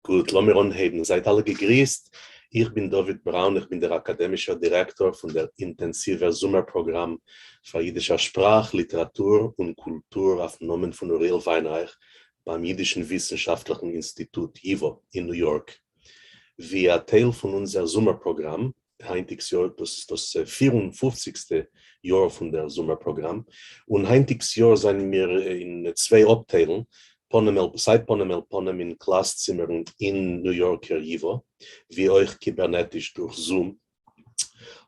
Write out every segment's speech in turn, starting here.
גוט, לאמיר אנהייבן. זייט אלע געגריסט. איך בין דוד בראון, איך בין דער אקאדעמישער דירעקטאר פון דער אינטענסיווער זומער פראגראם פאר אידישער שפראך, ליטעראטור און קולטור אויפן נאמען פון אוריאל וויינרייך ביים אידישן וויסנשאפטליכן אינסטיטוט, ייווא, אין ניו יארק. ווי א טייל פון אונזער זומער פראגראם, היינטיגס יאר, דאס איז דאס פיר און פופציגסטע יאר פון דער זומער פראגראם, און היינטיגס יאר זענען מיר אין צוויי אפטיילן, פנים אל סיי פנים אל פנים אין קלאס צימערן אין ניו יארקער ייווא, ווי אויך קיבערנעטיש דורך זום,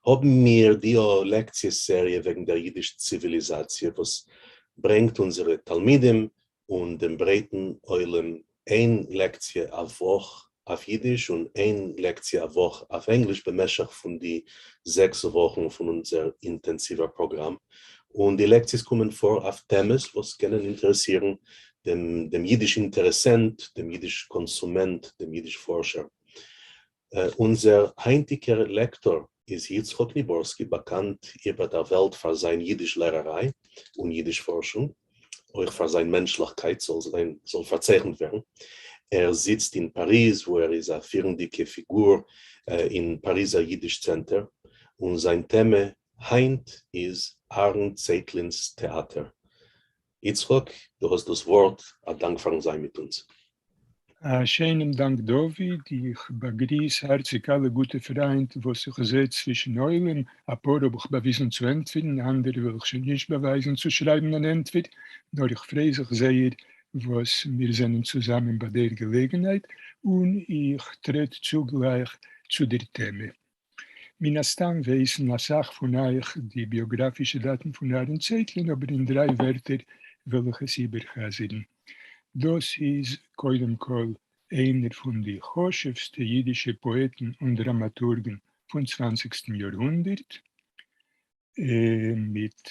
האבן מיר די לעקציע סעריע וועגן דער אידיש ציוויליזאציע וואס ברענגט אונזערע תלמידים און דעם ברייטן עולם איין לעקציע א וואך אויף אידיש און איין לעקציע א וואך אויף ענגליש במשך פון די 6 וואכן פון אונזער אינטענסיווער פראגראם, און די לעקציעס קומען פאר אויף טעמעס וואס קענען אינטערעסירן דעם אידיש אינטערעסענט, דעם אידיש קאנסומענט, דעם אידיש פארשער. אונזער היינטיגער לעקטאר איז יצחק ניבורסקי, באקאנט איבער דער וועלט פאר זיין אידיש לערעריי און אידיש פארשונג, אויך פאר זיין מענטשליכקייט זאל זיין זאל פארצייכנט ווערן. ער זיצט אין פאריז וואו ער איז א פירנדיגע פיגור אין פאריזער אידיש צענטער, און זיין טעמע היינט איז אהרן צייטלינ'ס טעאטער. יצחק, דו האסט דאס ווארט, א דאנק פארן זיין מיט אונז. א שיינעם דאנק דוד, איך באגריס הארציג אלע גוטע פריינט וואס איך זע צווישן עולם, אפאר האב איך באוויזן צו ענטפערן, אנדערע וועל איך שוין נישט באווייזן צו שרייבן אן ענטפער, נאר איך פריי זיך זייער וואס מיר זענען צוזאמען ביי דער געלעגנהייט, און איך טרעט צו גלייך צו דער טעמע. מן הסתם ווייסן אסאך פון אייך די ביאגראפישע דאטן פון אהרן צייטלין, אבער אין דריי ווערטער וועל איך עס איבערחזר'ן. דאס איז קודם כל איינער פון די חשוב'סטע אידישע פאעטן און דראמאטורגן פון צוואנציגסטן יארהונדערט, מיט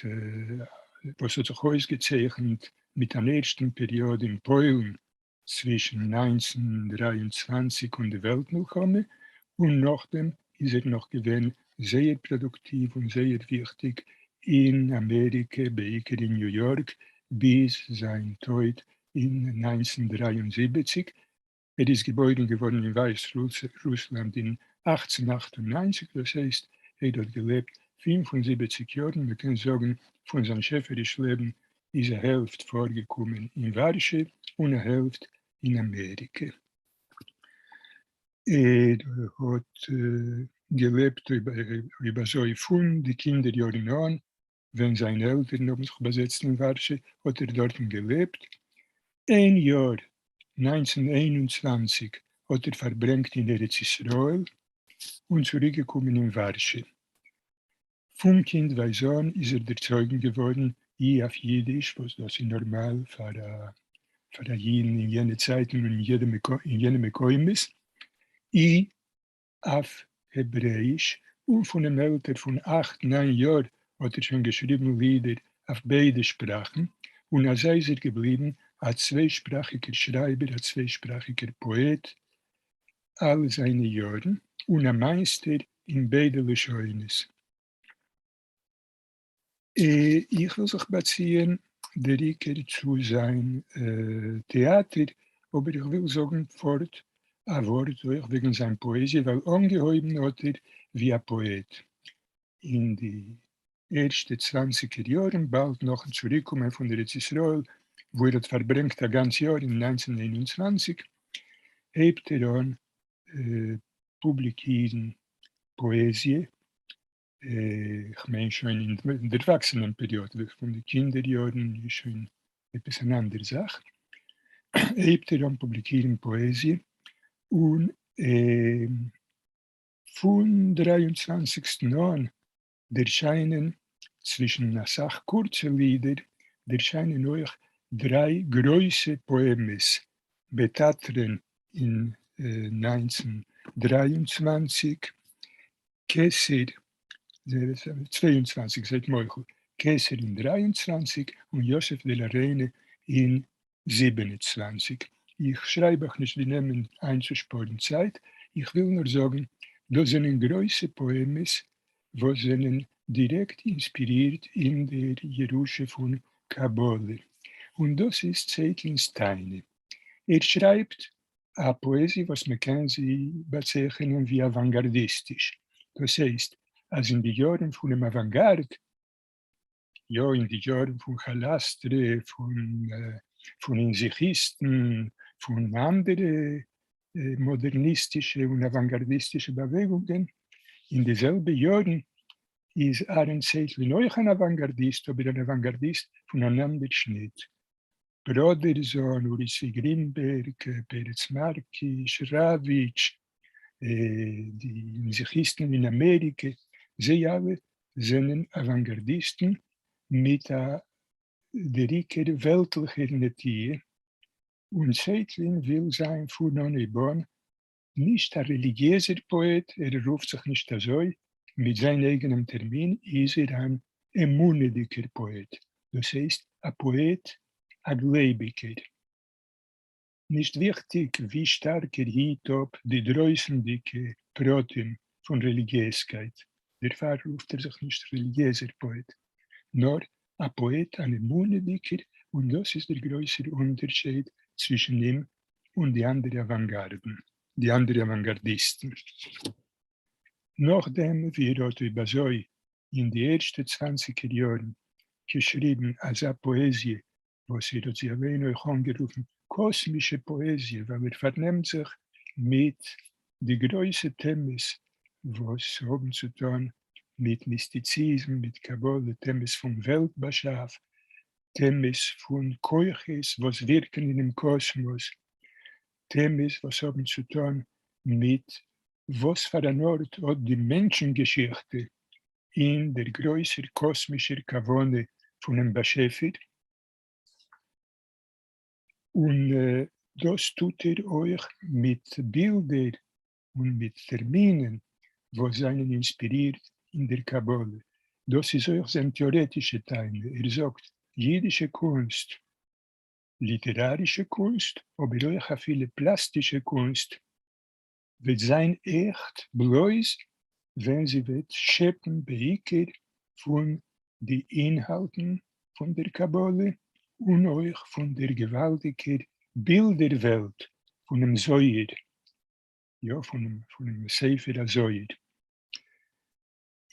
וואס האט זיך אויסגעצייכנט מיט אן ערשטן פעריאד אין פוילן צווישן 1923 און די וועלט מלחמה, און נאכדעם איז ער נאך געווען זייער פראדוקטיוו און זייער וויכטיג אין אמעריקע, בעיקר אין ניו יארק, ביז זיין טויט אין 1973. ער איז געבוירן געווארן אין ווייסרוסלאנד אין 1898, דאס הייסט ער האט געלעבט 75 יארן, מען קען זאגן פון זיין שעפעריש לעבן איז א העלפט פארגעקומען אין ווארשע און א העלפט אין אמעריקע. ער האט געלעבט אויב אזוי פון די קינדער יארן אן, ווען זיינע עלטערן האבן זיך באזעצט אין ווארשע האט ער דארטן געלעבט. אין יאר 1921 האט ער פארברענגט אין ארץ ישראל און צוריקגעקומען אין ווארשע. פון קינדווייז אן איז ער דערצויגן געווארן אי אויף אידיש, וואס דאס איז נארמאל פאר א אידן אין יענע צייטן און אין יענע מקומות, אי אויף העברעאיש, און פונעם עלטער פון אכט ניין יאר האט ער שוין געשריבן לידער אויף ביידע שפראכן, און אזוי איז ער געבליבן א צוויישפראכיגער שרייבער, א צוויישפראכיגער פאעט אלע זיינע יארן, און א מייסטער אין ביידע לשונות. איך וויל זיך באציען דער עיקר צו זיין טעאטער, אבער איך וויל זאגן פארט א ווארט אויך וועגן זיין פאעזיע, ווייל אנגעהויבן האט ער ווי א פאעט אין די ערשטע צוואנציגער יארן, באלד נאכן צוריקקומען פון ארץ ישראל, וואו ער האט פארברענגט א גאנץ יאר אין 1921, הייבט ער אן פובליקירן פאעזיע, כ'מיין שוין אין דערוואקסענעם פעריאד, פון די קינדער יארן איז שוין עפעס אן אנדער זאך, הייבט ער אן פובליקירן פאעזיע, און פון דריי און צוואנציגסטן אן דערשיינען צווישן אסאך קורצע לידער דערשיינען אויך דריי גרויסע פאעמעס, בתתרן אין 1923, כתר 22, זייט מוחל, כתר אין 23 און יוסף דע לה רעינע אין 27. איך שרייב אויך נישט די נעמען איינצושפארן צייט, איך וויל נאר זאגן, דאס זענען גרויסע פאעמעס וואס זענען דירעקט אינספירירט אין דער ירושה פון קבלה. און דאס איז צייטלינ'ס טענה. ער שרייבט. א פאעזיע וואס מען קען זי באצייכענען ווי אוואנגארדיסטיש. דאס הייסט אז אין די יארן פונעם אוואנגארד, יא אין די יארן פון כאלאסטרע, פון אינזיכיסטן, פון אנדערע מאדערניסטישע און אוואנגארדיסטישע באוועגונגען, אין די זעלבע יארן איז אהרן צייטלין אויך אן אוואנגארדיסט, אבער אן אוואנגארדיסט פון אן אנדער שניט. בראדערזאן, אורי צבי גרינבערג, פרץ מארקיש, ראוויטש, די אינזיכיסטן אין אמעריקע, זיי אלע זענען אוואנגארדיסטן מיט א דער עיקר וועלטליכער נטיה, און צייטלין וויל זיין פון אנהייב אן נישט א רעליגיעזער פאעט, ער רופט זיך נישט אזוי, מיט זיין אייגענעם טערמין איז ער אן אמונה'דיגער פאעט, דאס הייסט א פאעט א גלייביגער. נישט וויכטיג ווי שטארק ער היט אפ די דרויסנדיגע פרטים פון רעליגיעזקייט, דערפאר רופט ער זיך נישט רעליגיעזער פאעט, נאר א פאעט אן אמונה'דיגער, און דאס איז דער גרויסער אונטערשייד צווישן אים און די אנדערע אוואנגארדן, די אנדערע אוואנגארדיסטן. נאכדעם ווי ער האט אויב אזוי אין די ערשטע צוואנציגער יארן געשריבן אזא פאעזיע וואס ער האט זי אליין אויך אנגערופן קאסמישע פאעזיע ווייל ער פארנעמט זיך מיט די גרויסע טעמעס וואס האבן צו טון מיט מיסטיציזם, מיט קבלה, טעמעס פון וועלט באשאף, טעמעס פון כוחות וואס ווירקן אינעם קאסמאס, טעמעס וואס האבן צו טון מיט וואס פאר אן ארט האט די מענטשן געשיכטע אין דער גרויסער קאסמישער כוונה פונעם באשעפער, און דאס טוט ער אויך מיט בילדער און מיט טערמינען וואס זענען אינספירירט אין דער קבלה. דאס איז אויך זיין טעארעטישע טענה, ער זאגט, יידישע קונסט, ליטערארישע קונסט, אבער אויך אפילו פלאסטישע קונסט, וועט זיין עכט בלויז ווען זי וועט שעפן בעיקר פון די אינהאלטן פון דער קבלה און אויך פון דער געוואלדיגער בילדער-וועלט פונעם זוהר, יא, פונעם ספר הזוהר.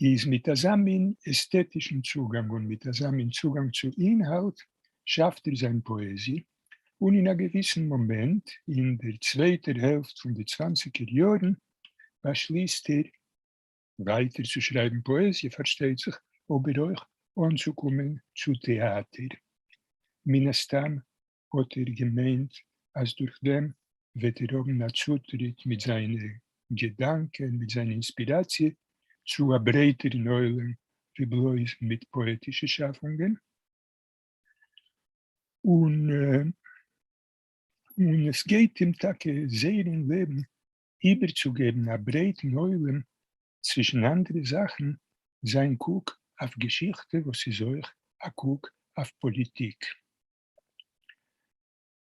איז מיט אזא מין עסטעטישן צוגאנג און מיט אזא מין צוגאנג צו אינהאלט שאפט ער זיין פאעזיע, און אין א געוויסן מאמענט אין דער צווייטער העלפט פון די צוואנציגער יארן באשליסט ער ווייטער צו שרייבן פאעזיע פארשטייט זיך, אבער אויך אנצוקומען צו טעאטער. מן הסתם האט ער געמיינט אז דורך דעם וועט ער האבן א צוטריט מיט זיינע געדאנקען, מיט זיין אינספיראציע, צו א ברייטערן עולם ווי בלויז מיט פאעטישע שאפונגען. און און עס גייט אים טאקע זייער אין לעבן איבערצוגעבן א ברייטן עולם, צווישן אנדערע זאכן, זיין קוק אויף געשיכטע וואס איז אויך א קוק אויף פאליטיק.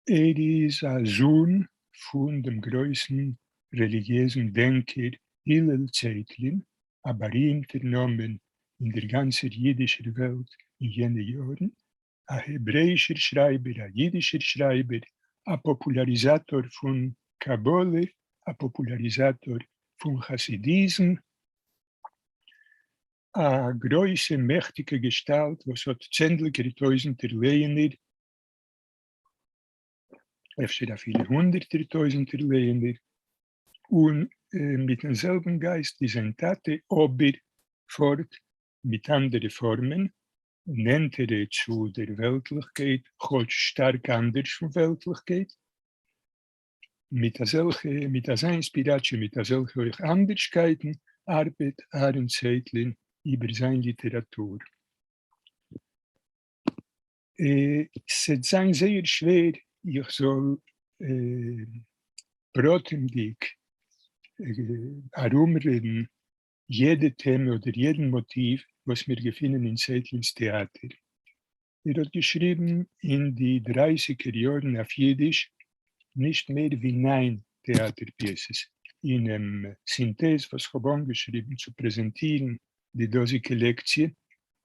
ער איז א זון פון דעם גרויסן רעליגיעזן דענקער הלל צייטלין, א בארימטער נאמען אין דער גאנצער אידישער וועלט אין יענע יארן, א העברעאישער שרייבער, א אידישער שרייבער, א פאפולאריזאטאר פון קבלה, א פאפולאריזאטאר פון חסידיזם, א גרויסע מעכטיגע געשטאלט וואס האט צענדליגער טויזנטער לייענער, אפשר אפילו הונדערטער טויזנטער לייענער, און מיטן זעלבן גייסט ווי זיין טאטע, אבער פארט מיט אנדערע פארמען, נענטערע צו דער וועלטליכקייט, כאטש שטארק אנדערש פון וועלטליכקייט, מיט אזעלכע, מיט אזא אינספיראציע, מיט אזעלכע אויך אנדערשקייטן, ארבעט אהרן צייטלין איבער זיין ליטעראטור. ס'עט זיין זייער שווער איך זאל פרטימדיג ארומרעדן יעדע טעמע אדער יעדן מאטיוו וואס מיר געפינען אין צייטלינ'ס טעאטער. ער האט געשריבן אין די דרייסיגער יארן אויף אידיש נישט מער ווי ניין טעאטער פיעסעס. אינעם סינטעז וואס כ'האב אנגעשריבן צו פרעזענטירן די דאזיגע לעקציע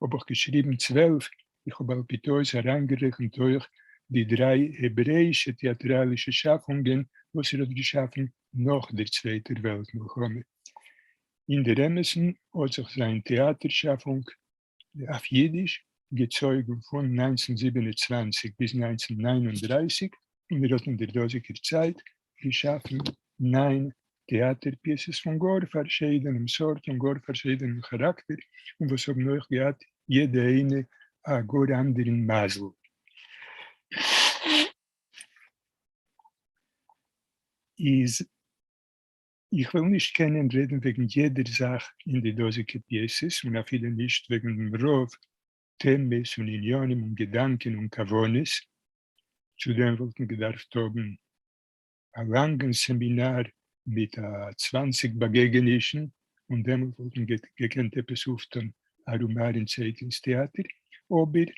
האב איך געשריבן 12, איך האב על פי טעות אריינגערעכנט אויך די דריי העברעאישע טעאטראלישע שאפונגען וואס ער האט געשאפן נאך דער צווייטער וועלט מלחמה. אין דער אמת'ן האט זיך זיין טעאטער שאפונג אויף יידיש געצויגן פון 1927 ביז 1939, און ער האט אין דער דאזיקער צייט געשאפן ניין טעאטער פיעסעס פון גאר פארשיידענעם סארט און גאר פארשיידענעם כאראקטער, און וואס האבן אויך געהאט יעדע איינע א גאר אנדערן מזל. איז איך וועל נישט קענען רעדן וועגן יעדער זאך אין די דאזיקע פיעסעס, און אפילו נישט וועגן דעם רוב טעמעס און עניינים און געדאנקען און כוונות, צו דעם וואלט מען געדארפט האבן א לאנגן סעמינאר מיט א 20 באגעגענישן, און דעמאלט וואלט מען געקענט עפעס אויפטון ארום אהרן צייטלין'ס טעאטער, אבער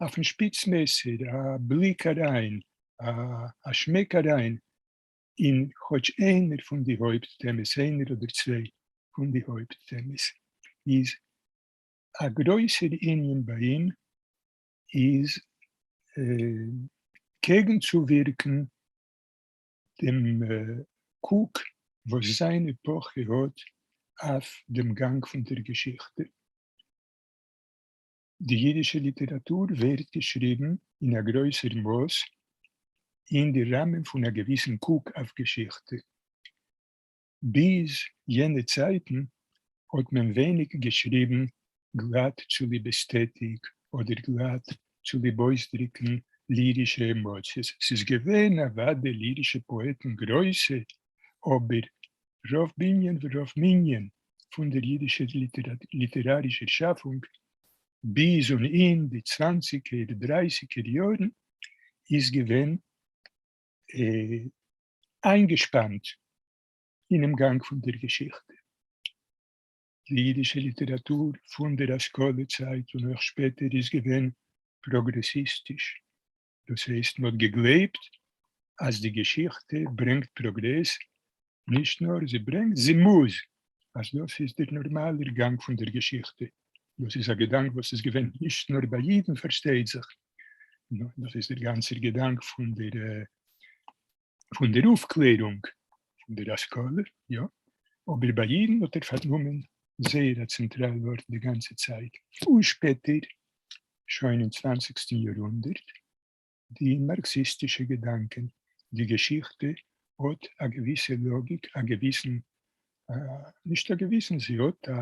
אויפן שפיץ מעסער, א בליק אריין, א שמעק אריין אין כאטש איינער פון די הויפט טעמעס, איינער אדער צוויי פון די הויפט טעמעס, איז א גרויסער ענין ביי אים איז קעגנצואווירקן דעם קוק וואס זיין עפאכע האט אויף דעם גאנג פון דער געשיכטע. די יידישע ליטעראטור ווערט געשריבן אין א גרויסער מאס אין די ראמען פון א געוויסן קוק אויף געשיכטע. ביז יענע צייטן האט מען ווייניג געשריבן גלאט צוליב עסטעטיק אדער גלאט צוליב אויסדריקן לירישע עמאציעס. ס'איז געווען אוודאי לירישע פאעטן גרויסע, אבער רוב בנין ורוב מנין פון דער יידישער ליטערארישער שאפונג ביז און אין די צוואנציגער דרייסיגער יארן איז געווען איינגעשפאנט אינעם גאנג פון דער געשיכטע. די יידישע ליטעראטור פון דער השכלה צייט און אויך שפעטער איז געווען פראגרעסיסטיש. דאס הייסט, מ'האט געגלייבט אז די געשיכטע ברענגט פראגרעס, נישט נאר זי ברענגט, זי מוז, אז דאס איז דער נארמאלער גאנג פון דער געשיכטע. דאס איז א געדאנק וואס איז געווען נישט נאר ביי אידן, פארשטייט זיך, דאס איז דער גאנצער געדאנק פון דער אויפקלערונג, פון דער השכלה, יא, אבער ביי אידן האט ער פארנומען זייער א צענטראל ארט די גאנצע צייט, און שפעטער, שוין אין צוואנציגסטן יארהונדערט, די מארקסיסטישע געדאנקען, די געשיכטע האט א געוויסע לאגיק, א געוויסן, נישט א געוויסן, זי האט א,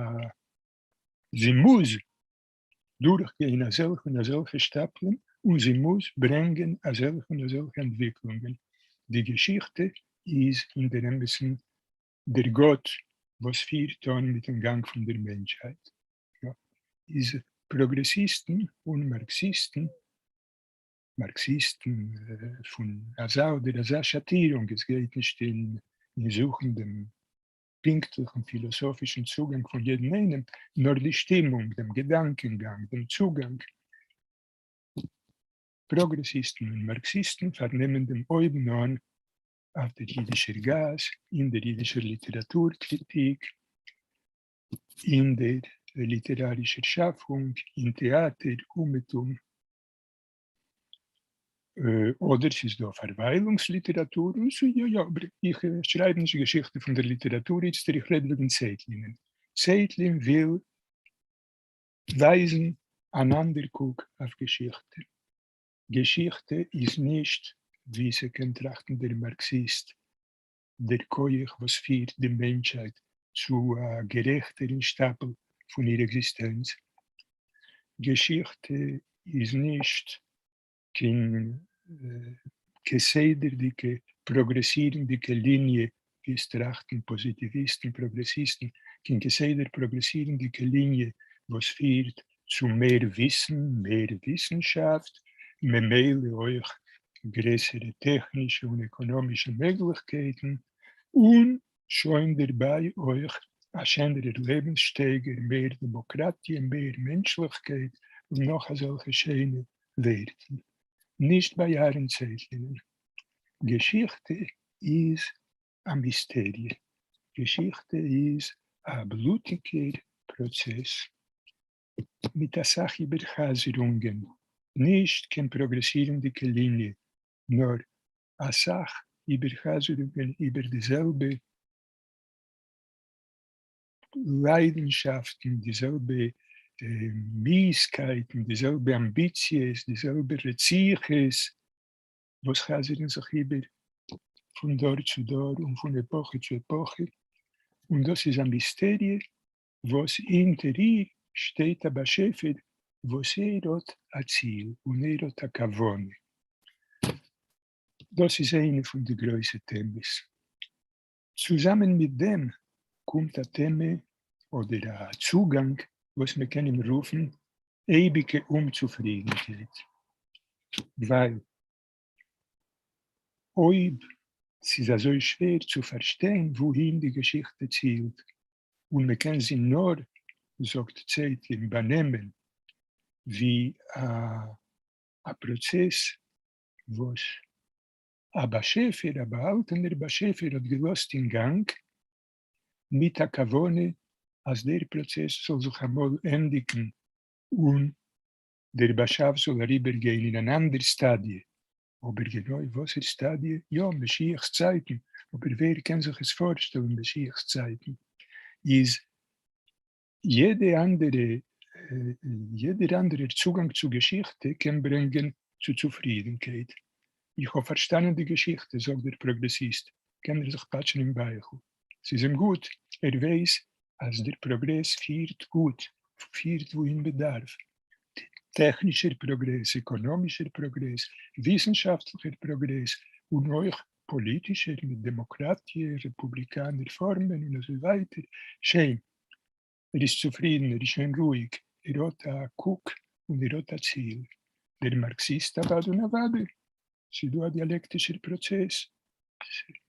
זי מוז דורכגיין אזעלכע און אזעלכע שטאפלען, און זי מוז ברענגען אזעלכע און אזעלכע אנטוויקלונגען. די געשיכטע איז אין דער אמת'ן דער גאט וואס פירט אן מיט'ן גאנג פון דער מענטשהייט. יא, איז פראגרעסיסטן און מארקסיסטן, מארקסיסטן פון אזא אדער אזא שאטירונג, עס גייט נישט אין זוכן דעם פינקטליכן פילאסאפישן צוגאנג פון יעדן איינעם, נאר די שטימונג, דעם געדאנקענגאנג, דעם צוגאנג. פראגרעסיסטן און מארקסיסטן פארנעמען דעם אויבנאן אויף דער יידישער גאס, אין דער יידישער ליטעראטור-קריטיק, אין דער ליטערארישער שאפונג, אין טעאטער, אומעטום. אדער ס'איז דא פארוויילונגס ליטעראטור, און ס'איז יא יא, אבער איך שרייב נישט געשיכטע פון דער ליטעראטור איצטער, איך רעד וועגן צייטלינען. צייטלין וויל ווייזן אן אנדער קוק אויף געשיכטע. געשיכטע איז נישט ווי ס'קען טראכטן דער מארקסיסט, דער כח וואס פירט די מענטשהייט צו א גערעכטערן שטאפל פון איר עקזיסטענץ. געשיכטע איז נישט קיין כסדר'דיגע פראגרעסירנדיגע ליניע ווי עס טראכטן פאזיטיוויסטן, פראגרעסיסטן, קיין כסדר פראגרעסירנדיגע ליניע וואס פירט צו מער וויסן, מער וויסנשאפט, ממילא אויך גרעסערע טעכנישע און עקאנאמישע מעגליכקייטן, און שוין דערביי אויך א שענערער לעבנסשטייגער, מער דעמאקראטיע, מער מענטשליכקייט, און נאך אזעלכע שיינע ווערטן. נישט ביי אהרן צייטלינען. געשיכטע איז א מיסטעריע. געשיכטע איז א בלוטיגער פראצעס מיט אסאך איבערחזרונגען. נישט קיין פראגרעסירנדיקע ליניע, נאר א סך איבערחזרונגען איבער די זעלבע ליידנשאפטן, די זעלבע מיאוסקייטן, די זעלבע אמביציעס, די זעלבע רציחות, וואס חזר'ן זיך איבער פון דור צו דור און פון עפאכע צו עפאכע, און דאס איז א מיסטעריע וואס הינטער איר שטייט א באשעפער וואס ער האט א ציל און ער האט א כוונה. דאס איז איינע פון די גרויסע טעמעס. צוזאמען מיט דעם קומט א טעמע אדער א צוגאנג וואס מען קען אים רופן אייביגע אומצופרידנקייט, ווייל אויב ס'איז אזוי שווער צו פארשטיין וואוהין די געשיכטע צילט, און מען קען זי נאר, זאגט צייטלין, באנעמען ווי א פראצעס וואס א באשעפער, א באהאלטענער באשעפער האט געלאזט אין גאנג, מיט א כוונה אז דער פראצעס זאל זיך אמאל ענדיגן און דער באשאף זאל אריבערגיין אין אן אנדער סטאדיע, אבער גענוי וואסער סטאדיע? יא, משיח'ס צייטן, אבער ווער קען זיך עס פארשטעלן משיח'ס צייטן? איז יעדע אנדערע יעדער אנדערער צוגאנג צו געשיכטע קען ברענגען צו צופרידנקייט. איך האב פארשטאנען די געשיכטע, זאגט דער פראגרעסיסט, קען ער זיך פאטשן אין בייכל. ס'איז אים גוט, ער ווייס אז דער פראגרעס פירט גוט, פירט וואוהין מ'דארף. טעכנישער פראגרעס, עקאנאמישער פראגרעס, וויסנשאפטליכער פראגרעס, און אויך פאליטישער מיט דעמאקראטיע, רעפובליקאנער פארמען און אזוי ווייטער. שיין. ער איז צופרידן, ער איז שוין רואיג, ער האט א קוק און ער האט א ציל. דער מארקסיסט אוודאי און אוודאי. ס'איז דא א דיאלעקטישער פראצעס,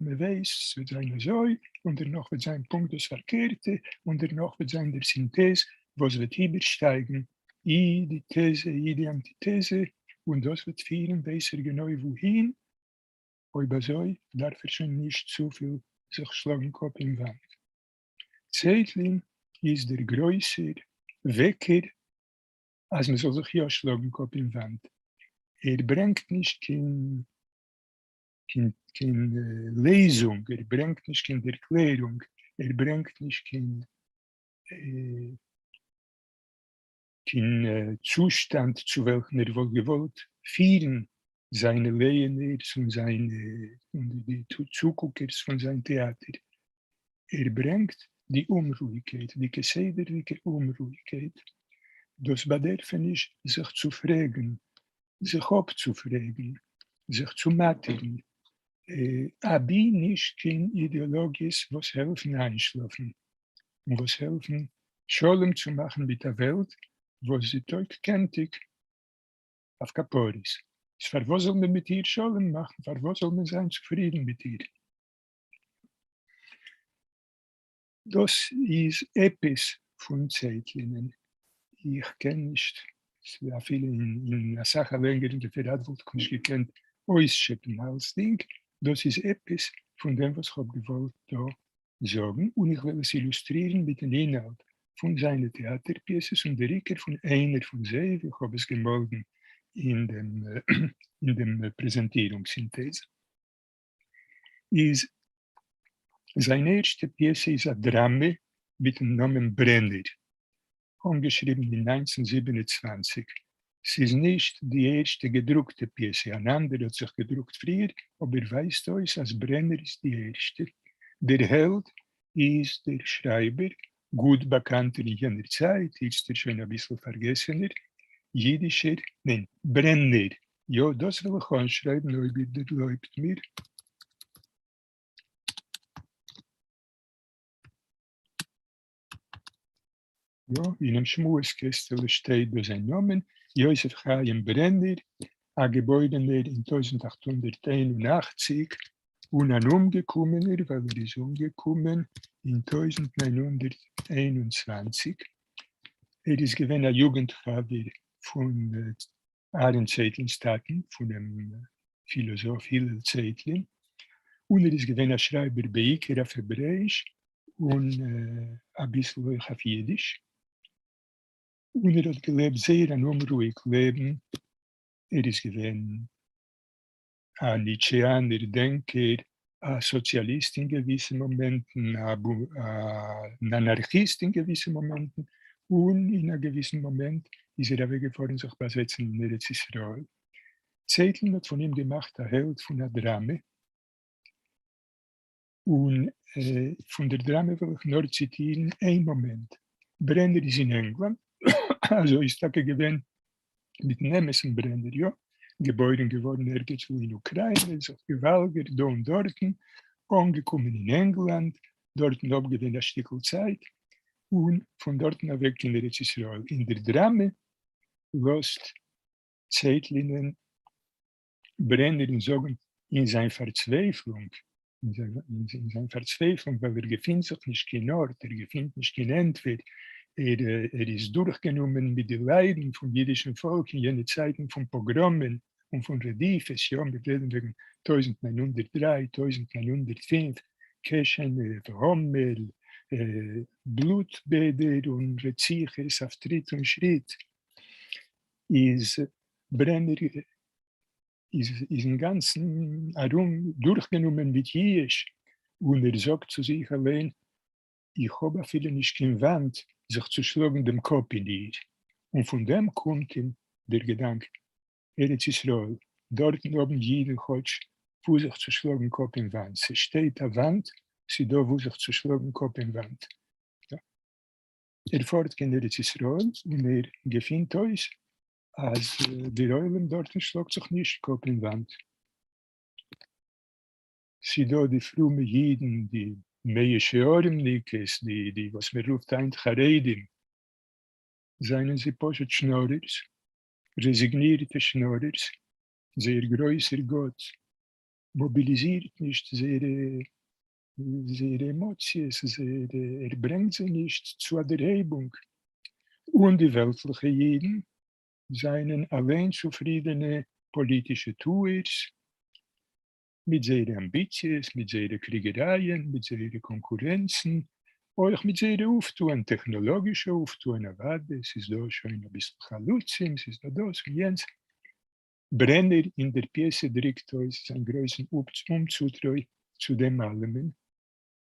מ'ווייסט ס'וועט זיין אזוי, און דערנאך וועט זיין פונקט דאס פארקערטע, און דערנאך וועט זיין דער סינטעז וואס וועט איבערשטייגן אי די טעזע אי די אנטיטעזע, און דאס וועט פירן ווייס ער גענוי וואוהין, אויב אזוי דארף ער שוין נישט צופיל זיך שלאגן קאפ אין וואנט. צייטלין איז דער גרויסער וועקער אז מען זאל זיך יא שלאגן קאפ אין וואנט, ער ברענגט נישט קיין קיין לעזונג, ער ברענגט נישט קיין ערקלערונג, ער ברענגט נישט קיין קיין צושטאנד צו וועלכן ער וואלט געוואלט פירן זיינע לייענערס און זיינע און די צוקוקערס פון זיין טעאטער. ער ברענגט די אומרואיגקייט, די כסדר'דיגע אומרואיגקייט, דאס באדערפעניש זיך צו פרעגן, זיך אפצופרעגן, זיך צו מאטערן, אבי נישט קיין אידעלאגיעס וואס העלפן איינשלאפן, און וואס העלפן שלום צו מאכן מיט א וועלט וואס זי טויג קענטיג אויף כפרות. איז פארוואס זאל מען מיט איר שלום מאכן? פארוואס זאל מען זיין צופרידן מיט איר? דאס איז עפעס פון צייטלינען, איך קען נישט, אפילו אין אסאך א לענגערן רעפעראט וואלט איך נישט געקענט אויסשעפן אלצדינג, דאס איז עפעס פון דעם וואס כ'האב געוואלט דא זאגן, און איך וועל עס אילוסטרירן מיטן אינהאלט פון זיינע טעאטער פיעסעס און דער עיקר פון איינער פון זיי ווי כ'האב עס געמאלדן אין דעם פרעזענטירונג סינטעז. איז זיין ערשטע פיעסע איז א דראמע מיטן נאמען ברענער, אנגעשריבן אין 1927. ס'איז נישט די ערשטע געדרוקטע פיעסע, אן אנדערע האט זיך געדרוקט פריער, אבער ווייזט אויס אז ברענער איז די ערשטע. דער העלד איז דער שרייבער, גוט באקאנטער אין יענער צייט, איצטער שוין אביסל פארגעסענער, אידישער, ניין, ברענער, יא, דאס וועל איך אנשרייבן אויב איר דערלויבט מיר. יא, אינעם שמועס קעסטעלע שטייט דא זיין נאמען, יוסף חיים ברענער, א געבוירענער אין 1881, און אן אומגעקומענער ווייל ער איז אומגעקומען אין 1921. ער איז געווען א יוגנט חבר פון אהרן צייטלינ'ס טאטן, פונעם פילאזאף הלל צייטלין, און ער איז געווען א שרייבער בעיקר אויף העברעאיש און אביסל אויך אויף אידיש, און ער האט געלעבט זייער אן אומרואיג לעבן. ער איז געווען א ניטשעאנער דענקער, א סאציאליסט אין געוויסע מאמענטן, אן אנארכיסט אין געוויסע מאמענטן, און אין א געוויסן מאמענט איז ער אוועקגעפארן זיך באזעצן אין ארץ ישראל. צייטלין האט פון אים געמאכט א העלד פון א דראמע, און פון דער דראמע וועל איך נאר ציטירן איין מאמענט. ברענער איז אין ענגלאנד, אזוי איז טאקע געווען מיטן אמת'ן ברענער, יא, געבוירן געווארן ערגעץ וואו אין אוקריינע, זיך געוואלגערט דא און דארטן, אנגעקומען אין ענגלאנד, דארטן אפגעווען א שטיקל צייט, און פון דארטן אוועק קיין ארץ ישראל. אין דער דראמע לאזט צייטלינען ברענערן זאגן אין זיין פארצווייפלונג, אין זיין פארצווייפלונג ווייל ער געפינט זיך נישט קיין ארט, ער געפינט נישט קיין ענטפער, ער איז דורכגענומען מיט די ליידן פון אידישן פאלק אין יענע צייטן פון פאגראמען און פון רדיפות, יא, מיר רעדן וועגן 1903, 1905, קעשענעוו, האמעל, בלוט בעדער און רציחות אויף טריט און שריט, איז ברענער איז אינגאנצן ארום דורכגענומען מיט ייאוש, און ער זאגט צו זיך אליין, איך האב אפילו נישט קיין וואנט זיך צו שלאגן דעם קאפ אין איר. און פון דעם קומט אים דער געדאנק, ארץ ישראל, דארטן האבן אידן כאטש וואו זיך צו שלאגן קאפ אין וואנט, ס'שטייט א וואנט, ס'דא וואו זיך צו שלאגן קאפ אין וואנט. ער פארט קיין ארץ ישראל און ער געפינט אויס אז דער עולם דארטן שלאגט זיך נישט קאפ אין וואנט. ס'דא די פרומע אידן, די מאה שערים'ניקעס, די די וואס מען רופט היינט חרדים, זענען זיי פשוט שנארערס, רעזיגנירטע שנארערס, זייער גרויסער גאט מאביליזירט נישט זייערע זייערע עמאציעס, זייערע, ער ברענגט זיי נישט צו א דערהייבונג. און די וועלטליכע אידן זענען אליין צופרידענע פאליטישע טוערס, מיט זייערע אמביציעס, מיט זייערע קריגערייען, מיט זייערע קאנקורענצן, אויך מיט זייערע אויפטוען, טעכנאלאגישע אויפטוען אוודאי, ס'איז דא שוין אביסל חלוצים, ס'איז דא דאס און יענץ. ברענער אין דער פיעסע דריקט אויס זיין גרויסן אומצוטרוי צו דעם אלעמען,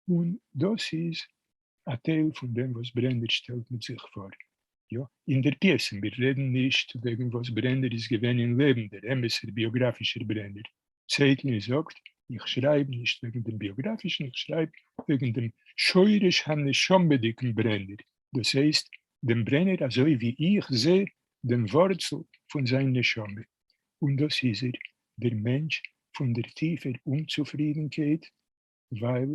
און דאס איז א טייל פון דעם וואס ברענער שטעלט מיט זיך פאר. יא, אין דער פיעסע, מיר רעדן נישט וועגן וואס ברענער איז געווען אין לעבן, דער אמת'ער ביאגראפישער ברענער. צייטלין זאגט, איך שרייב נישט וועגן דעם ביאגראפישן, איך שרייב וועגן דעם שורש הנשמה'דיגן ברענער, דאס הייסט, דעם ברענער אזוי ווי איך זע דעם ווארצל פון זיין נשמה, און דאס איז ער, דער מענטש פון דער טיפער אומצופרידנקייט, ווייל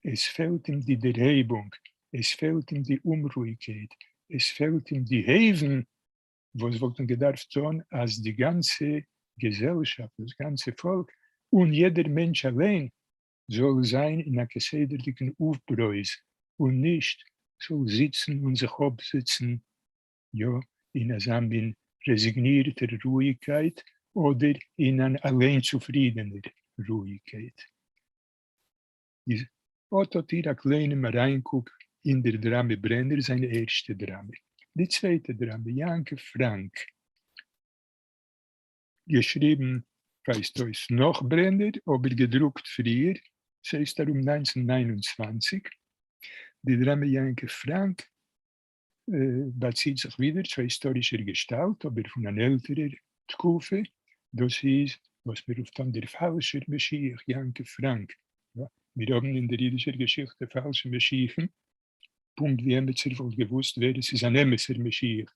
עס פעלט אים די דערהייבונג, עס פעלט אים די אומרואיגקייט, עס פעלט אים די הייוון וואס וואלטן געדארפט טון אז די גאנצע געזעלשאפט, דאס גאנצע פאלק, און יעדער מענטש אליין זאל זיין אין א כסדר'דיגן אויפברויז, און נישט זאל זיצן און זיך אפזיצן יא אין אזא מין רעזיגנירטער רואיגקייט אדער אין אן אליין-צופרידענער רואיגקייט. איז אט האט איר א קליינעם אריינקוק אין דער דראמע ברענער, זיין ערשטע דראמע. די צווייטע דראמע, יעקב פראנק, געשריבן ווייזט אויס נאך ברענער, אבער געדרוקט פריער, ס'הייסט ארום 1929. די דראמע יעקב פראנק באציט זיך ווידער צו א היסטארישער געשטאלט, אבער פון אן עלטערער תקופה, דאס איז וואס מען רופט אן דער פאלשער משיח, יעקב פראנק. מיר האבן אין דער אידישער געשיכטע פאלשע משיחים, פונקט ווי עמיצער וואלט געוואוסט ווער עס איז אן אמת'ער משיח.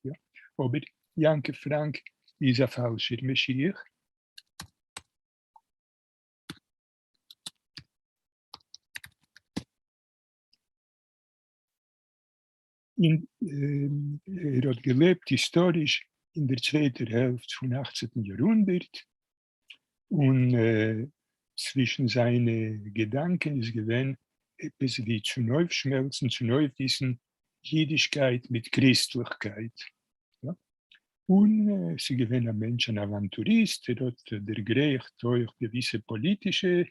אבער יעקב פראנק איז א פאלשער משיח. אין ער האט געלעבט היסטאריש אין דער צווייטער העלפט פון אכצענטן יארהונדערט, און צווישן זיינע געדאנקען איז געווען עפעס ווי צונויפשמעלצן, צונויפגיסן אידישקייט מיט קריסטליכקייט. און ס'איז געווען א מענטש אן אוואנטוריסט, ער האט דערגרייכט אויך געוויסע פאליטישע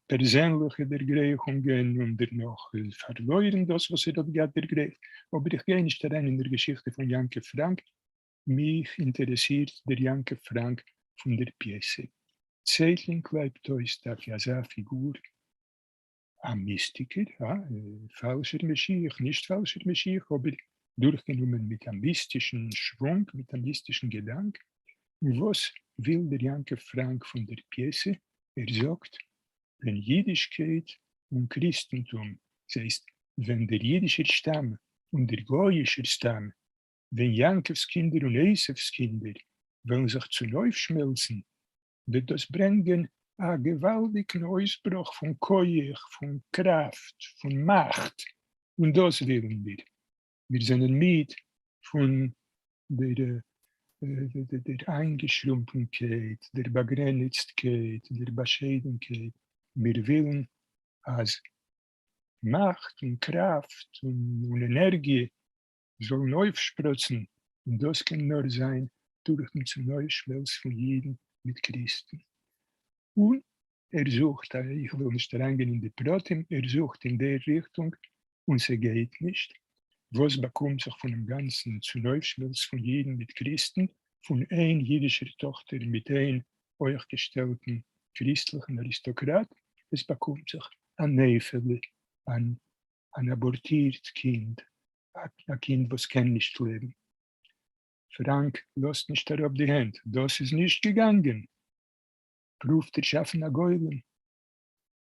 פערזענליכע דערגרייכונגען און דערנאך פארלוירן דאס וואס ער האט געהאט דערגרייכט, אבער איך גיי נישט אריין אין דער געשיכטע פון יעקב פראנק, מיך אינטערעסירט דער יעקב פראנק פון דער פיעסע. צייטלין קלייבט אויס טאקע אזא פיגור, א מיסטיקער, א פאלשער משיח, נישט פאלשער משיח, אבער דורכגענומען מיט א מיסטישן שוואונג, מיט א מיסטישן געדאנק. און וואס וויל דער יעקב פראנק פון דער פיעסע? ער זאגט, ווען אידישקייט און קריסטנטום, ס'הייסט, ווען דער אידישער שטאם און דער גויאישער שטאם, ווען יעקב'ס קינדער און עשו'ס קינדער וועלן זיך צונויפשמעלצן, וועט דאס ברענגען א געוואלדיגן אויסברוך פון כח, פון קראפט, פון מאכט, און דאס ווילן מיר. מיר זענען מיד פון דער איינגעשרומפנקייט, דער באגרעניצטקייט, דער באשיידנקייט. מיר ווילן אז מאכט און קראפט און ענערגיע זאלן אויפשפראצן, און דאס קען נאר זיין דורך דעם צונויפשמעלץ פון אידן מיט קריסטן. און ער זוכט, איך וויל נישט אריינגיין אין די פרטים, ער זוכט אין דער ריכטונג און ס'גייט נישט. וואס באקומט זיך פונעם גאנצן צונויפשמעלץ פון אידן מיט קריסטן, פון איין אידישער טאכטער מיט איין הויכגעשטעלטן קריסטליכן אריסטאקראט? עס באקומט זיך א נפלה, אן אן אבארטירט קינד, א קינד וואס קען נישט לעבן. פראנק לאזט נישט אראפ די הענט, דאס איז נישט געגאנגען! פרואווט ער שאפן א גולם,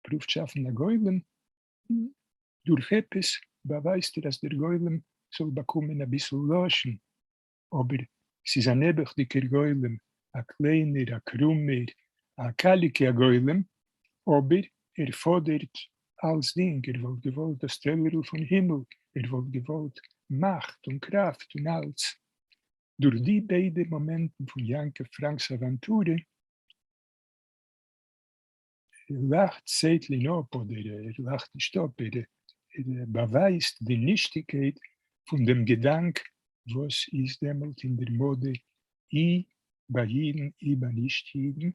פרואווט שאפן א גולם, דורך עפעס באווייזט ער אז דער גולם זאל באקומען אביסל לשון, אבער ס'איז א נעבעכדיגער גולם, א קליינער, א קרומער, א קאליקע גולם, אבער ער פאדערט אלצדינג, ער וואלט געוואלט דאס טעלערל פון הימל, ער וואלט געוואלט מאכט און קראפט און אלץ. דורך די ביידע מאמענטן פון יעקב פראנק'ס אוואנטורע, לאכט צייטלין אפ, אדער ער לאכט נישט אפ, ער באווייזט די נישטיגקייט פון דעם געדאנק וואס איז דעמאלט אין דער מאדע אי ביי אידן אי ביי נישט אידן,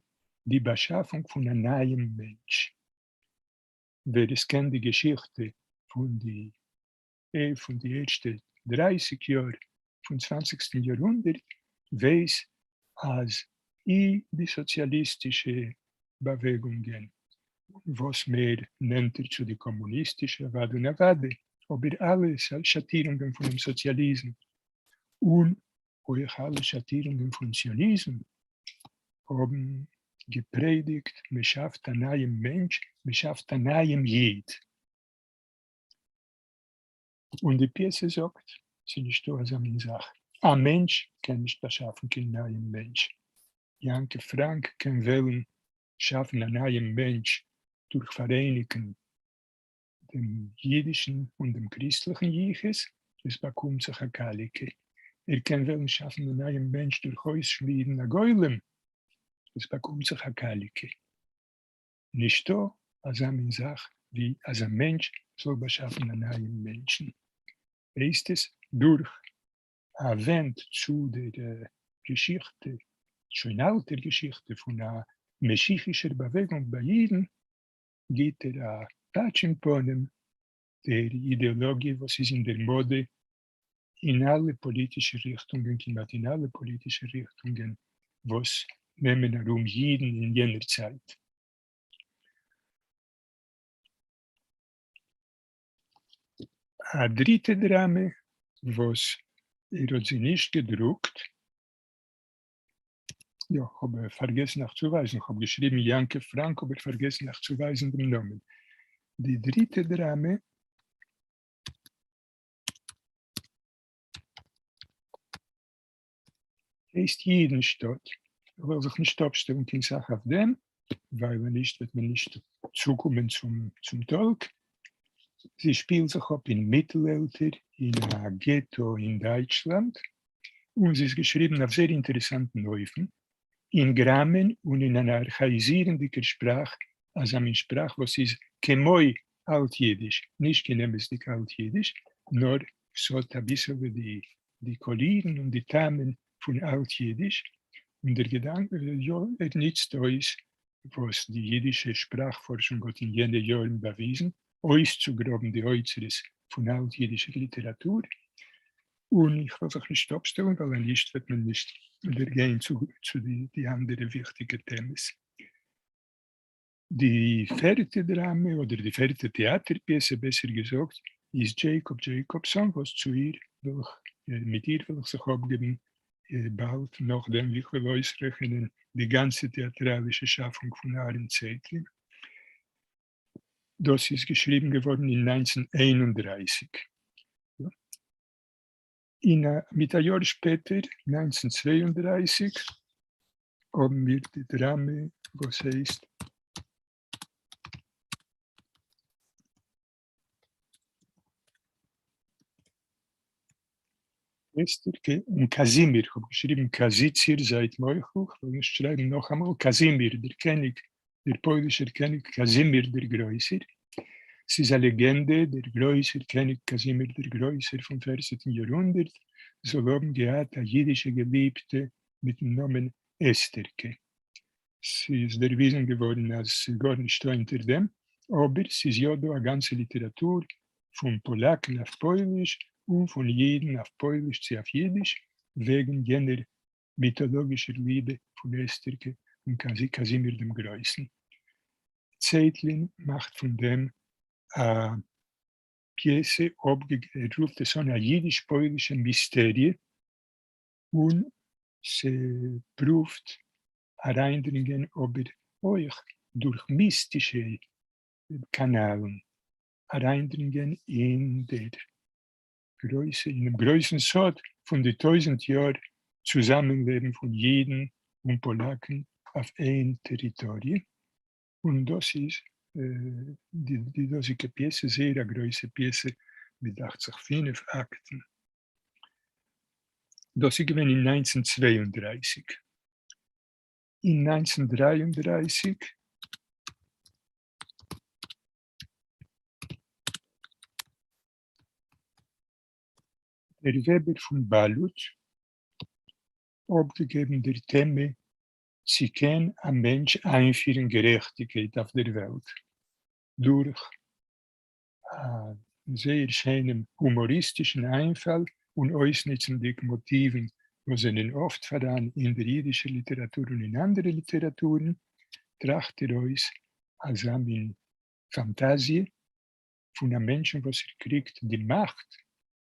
די באשאפונג פון א נייעם מענטש. ווער עס קען די געשיכטע פון די פון די ערשטע 30 יאר פון צוואנציגסטן יארהונדערט ווייס אז אי די סאציאליסטישע באוועגונגען וואס מער נענטער צו די קאמוניסטישע אוודאי און אוודאי, אבער אלע שאטירונגען פונעם סאציאליזם און אויך אלע שאטירונגען פון ציוניזם האבן געפרעדיגט מען שאפט א נייעם מענטש, מען שאפט א נייעם איד. און די פיעסע זאגט, ס'איז נישטא אזא מין זאך, א מענטש קען נישט באשאפן קיין נייעם מענטש. יעקב פראנק קען וועלן שאפן א נייעם מענטש דורך פאראייניגן דעם אידישן און דעם קריסטליכן יחוס, עס באקומט זיך א קאליקע. ער קען וועלן שאפן א נייעם מענטש דורך אויסשמידן א גולם, עס באקומט זיך א קאליקע. נישטא אזא מין זאך ווי אז א מענטש זאל באשאפן א נייעם מענטשן. הייסט עס דורך א ווענד צו דער געשיכטע, שוין אלטער געשיכטע פון א משיחישער באוועגונג ביי אידן, גיט ער א פאטש אין פנים דער אידעלאגיע וואס איז אין דער מאדע אין אלע פאליטישע ריכטונגען, כמעט אין אלע פאליטישע ריכטונגען וואס נעמען ארום אידן אין יענער צייט. א דריטע דראמע וואס ער האט זי נישט געדרוקט, יא, כ'האב פארגעסן אייך צו ווייזן, כ'האב געשריבן יעקב פראנק אבער פארגעסן אייך צו ווייזן דעם נאמען. די דריטע דראמע הייסט יידנשטאט. איך וועל זיך נישט אפשטעלן קיין סך אויף דעם, ווייל ווען נישט וועט מען נישט צוקומען צום טאלק. זי שפילט זיך אפ אין מיטל-עלטער אין א געטא אין דייטשלאנד, און זי איז געשריבן אויף זייער אינטערעסאנטן אופן, אין גראמען און אין אן ארכאיזירנדיקער שפראך, אזא מין שפראך וואס איז כמו אלט-יידיש, נישט קיין אמת'דיג אלט-יידיש, נאר ס'האט אביסעלע די קאלירן און די טעמים פון אלט-יידיש, און דער געדאנק, יא, ער ניצט אויס וואס די יידישע שפראך-פארשונג האט אין יענע יארן באוויזן, אויסצוגראבן די אוצרות פון אלט-יידישער ליטעראטור. און איך וועל זיך נישט אפשטעלן ווייל אנישט וועט מען נישט דערגיין צו די אנדערע וויכטיגע טעמעס. די פערטע דראמע, אדער די פערטע טעאטער פיעסע בעסער געזאגט, איז דזשעיקאב דזשעיקאבסאן וואס צו איר וועל איך, מיט איר וועל איך זיך אפגעבן באלד נאכדעם ווי איך וועל אויסרעכענען די גאנצע טעאטראלישע שאפונג פון אהרן צעטלין. דאס איז געשריבן געווארן אין 1931. אין א, מיט א יאר שפעטער, 1932, האבן מיר די דראמע וואס הייסט אסתר'קע און קאזימיר, כ'האב געשריבן קאזיציר, זייט מוחל, כ'וועל נישט שרייבן נאכאמאל, קאזימיר דער קעניג, דער פוילישער קעניג קאזימיר דער גרויסער, ס'איז א לעגענדע, דער גרויסער קעניג קאזימיר דער גרויסער פון פערצנטן יארהונדערט זאל האבן געהאט א אידישע געליבטע מיטן נאמען אסתר'קע. ס'איז דערוויזן געווארן אז ס'איז גארנישטא אונטער דעם, אבער ס'איז יא דא א גאנצע ליטעראטור פון פאלאקן אויף פויליש און פון אידן אויף פויליש צי אויף אידיש וועגן יענער מיטאלאגישער ליבע פון אסתר'קע און קאזימיר דעם גרויסן. צעטלין מאכט פון דעם א פיעסע, ער רופט עס אן א אידיש-פוילישע מיסטעריע, און ס'פרואווט אריינדרינגען אבער אויך דורך מיסטישע קאנאלן אריינדרינגען אין דער גרויסע, אינעם גרויסן סוד פון די טויזנט יאר צוזאמענלעבן פון אידן און פאלאקן אויף איין טעריטאריע, און דאס איז די דאזיגע פיעסע, זייער א גרויסע פיעסע מיט דאכט זיך פינף אקטן. דאס איז געווען אין 1932. אין 1933 דער וועבער פון באלוט אפגעגעבן דער טעמע צי קען א מענטש איינפירן גערעכטיגקייט אויף דער וועלט דורך א זייער שיינעם הומאריסטישן איינפאל און אויסנוצנדיג מאטיוון וואס זענען אפט פאראן אין דער אידישער ליטעראטור און אין אנדערע ליטעראטורן, טראכט ער אויס אזא מין פאנטאזיע פון א מענטשן וואס ער קריגט די מאכט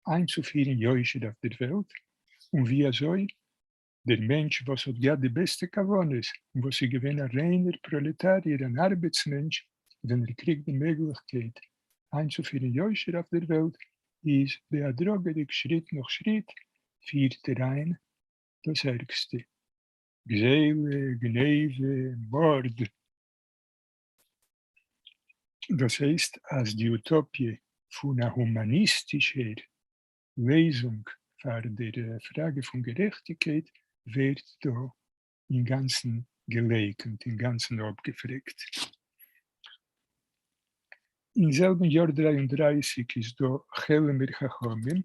איינצופירן יושר אויף דער וועלט, און ווי אזוי דער מענטש וואס האט געהאט די בעסטע כוונות און וואס איז געווען א ריינער פראלעטאריער, אן ארבעטס-מענטש, ווען ער קריגט די מעגליכקייט איינצופירן יושר אויף דער וועלט, איז בהדרגה'דיג שריט נאך שריט פירט ער איין דאס ערגסטע, גזילה, גניבה, מארד. דאס הייסט אז די אוטאפיע פון א הומאניסטישער לעזונג פאר דער פראגע פון גערעכטיגקייט ווערט דא אינגאנצן געלייקנט, אינגאנצן אפגעפרעגט. אין זעלבן יאר 33 איז דא כעלעמער חכמים,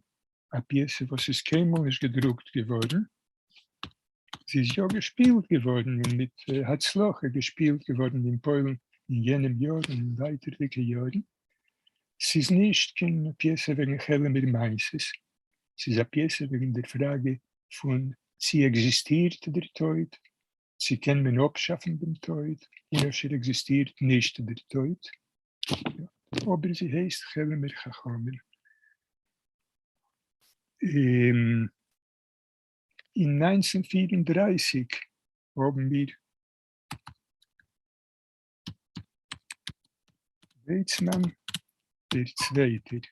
א פיעסע וואס איז קיינמאל נישט געדרוקט געווארן, זי איז יא געשפילט געווארן און מיט הצלחה געשפילט געווארן אין פוילן אין יענעם יאר און אין ווייטערדיגע יארן. ס'איז נישט קיין פיעסע וועגן כעלעמער מעשות, ס'איז א פיעסע וועגן דער פראגע פון צי עקזיסטירט דער טויט, צי קען מען אפשאפן דעם טויט, און אפשר עקזיסטירט נישט דער טויט. אבער זי הייסט כעלעמער חכמים. אין 1934 האבן מיר ווייצמאן דער צווייטער.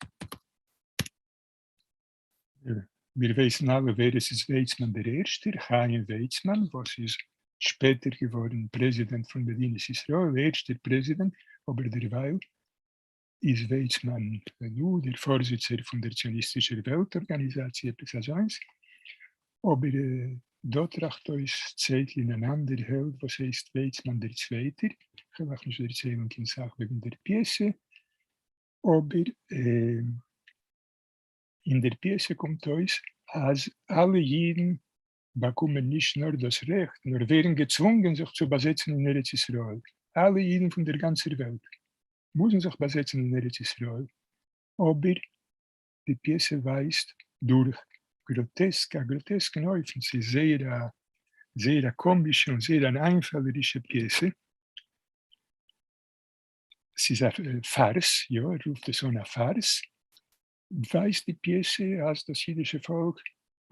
מיר ווייסן אלע ווער עס איז ווייצמאן דער ערשטער, חיים ווייצמאן, וואס איז שפעטער געווארן פרעזידענט פון מדינת ישראל, ערשטער פרעזידענט, אבער דערווייל איז ווייצמאן נו דער פארזיצער פון דער ציוניסטישער וועלט ארגאניזאציע, עפעס אזוינס, אבער דא טראכט אויס צעטלין אן אנדער העלד וואס הייסט ווייצמאן דער צווייטער, כ'וועל אייך נישט דערציילן קיין סך וועגן דער פיעסע, אבער אין דער פיעסע קומט אויס אז אלע אידן באקומען נישט נאר דאס רעכט, נאר ווערן געצוואונגען זיך צו באזעצן אין ארץ ישראל, אלע אידן פון דער גאנצער וועלט מוזן זיך באזעצן אין ארץ ישראל, אבער די פיעסע ווייזט דורך גראטעסק, א גראטעסקן אופן, ס'איז זייער א זייער א קאמישע און זייער אן איינפאלערישע פיעסע. ס'איז א פארס, יא, ער רופט עס אן א פארס, ווייזט די פיעסע אז דאס אידישע פאלק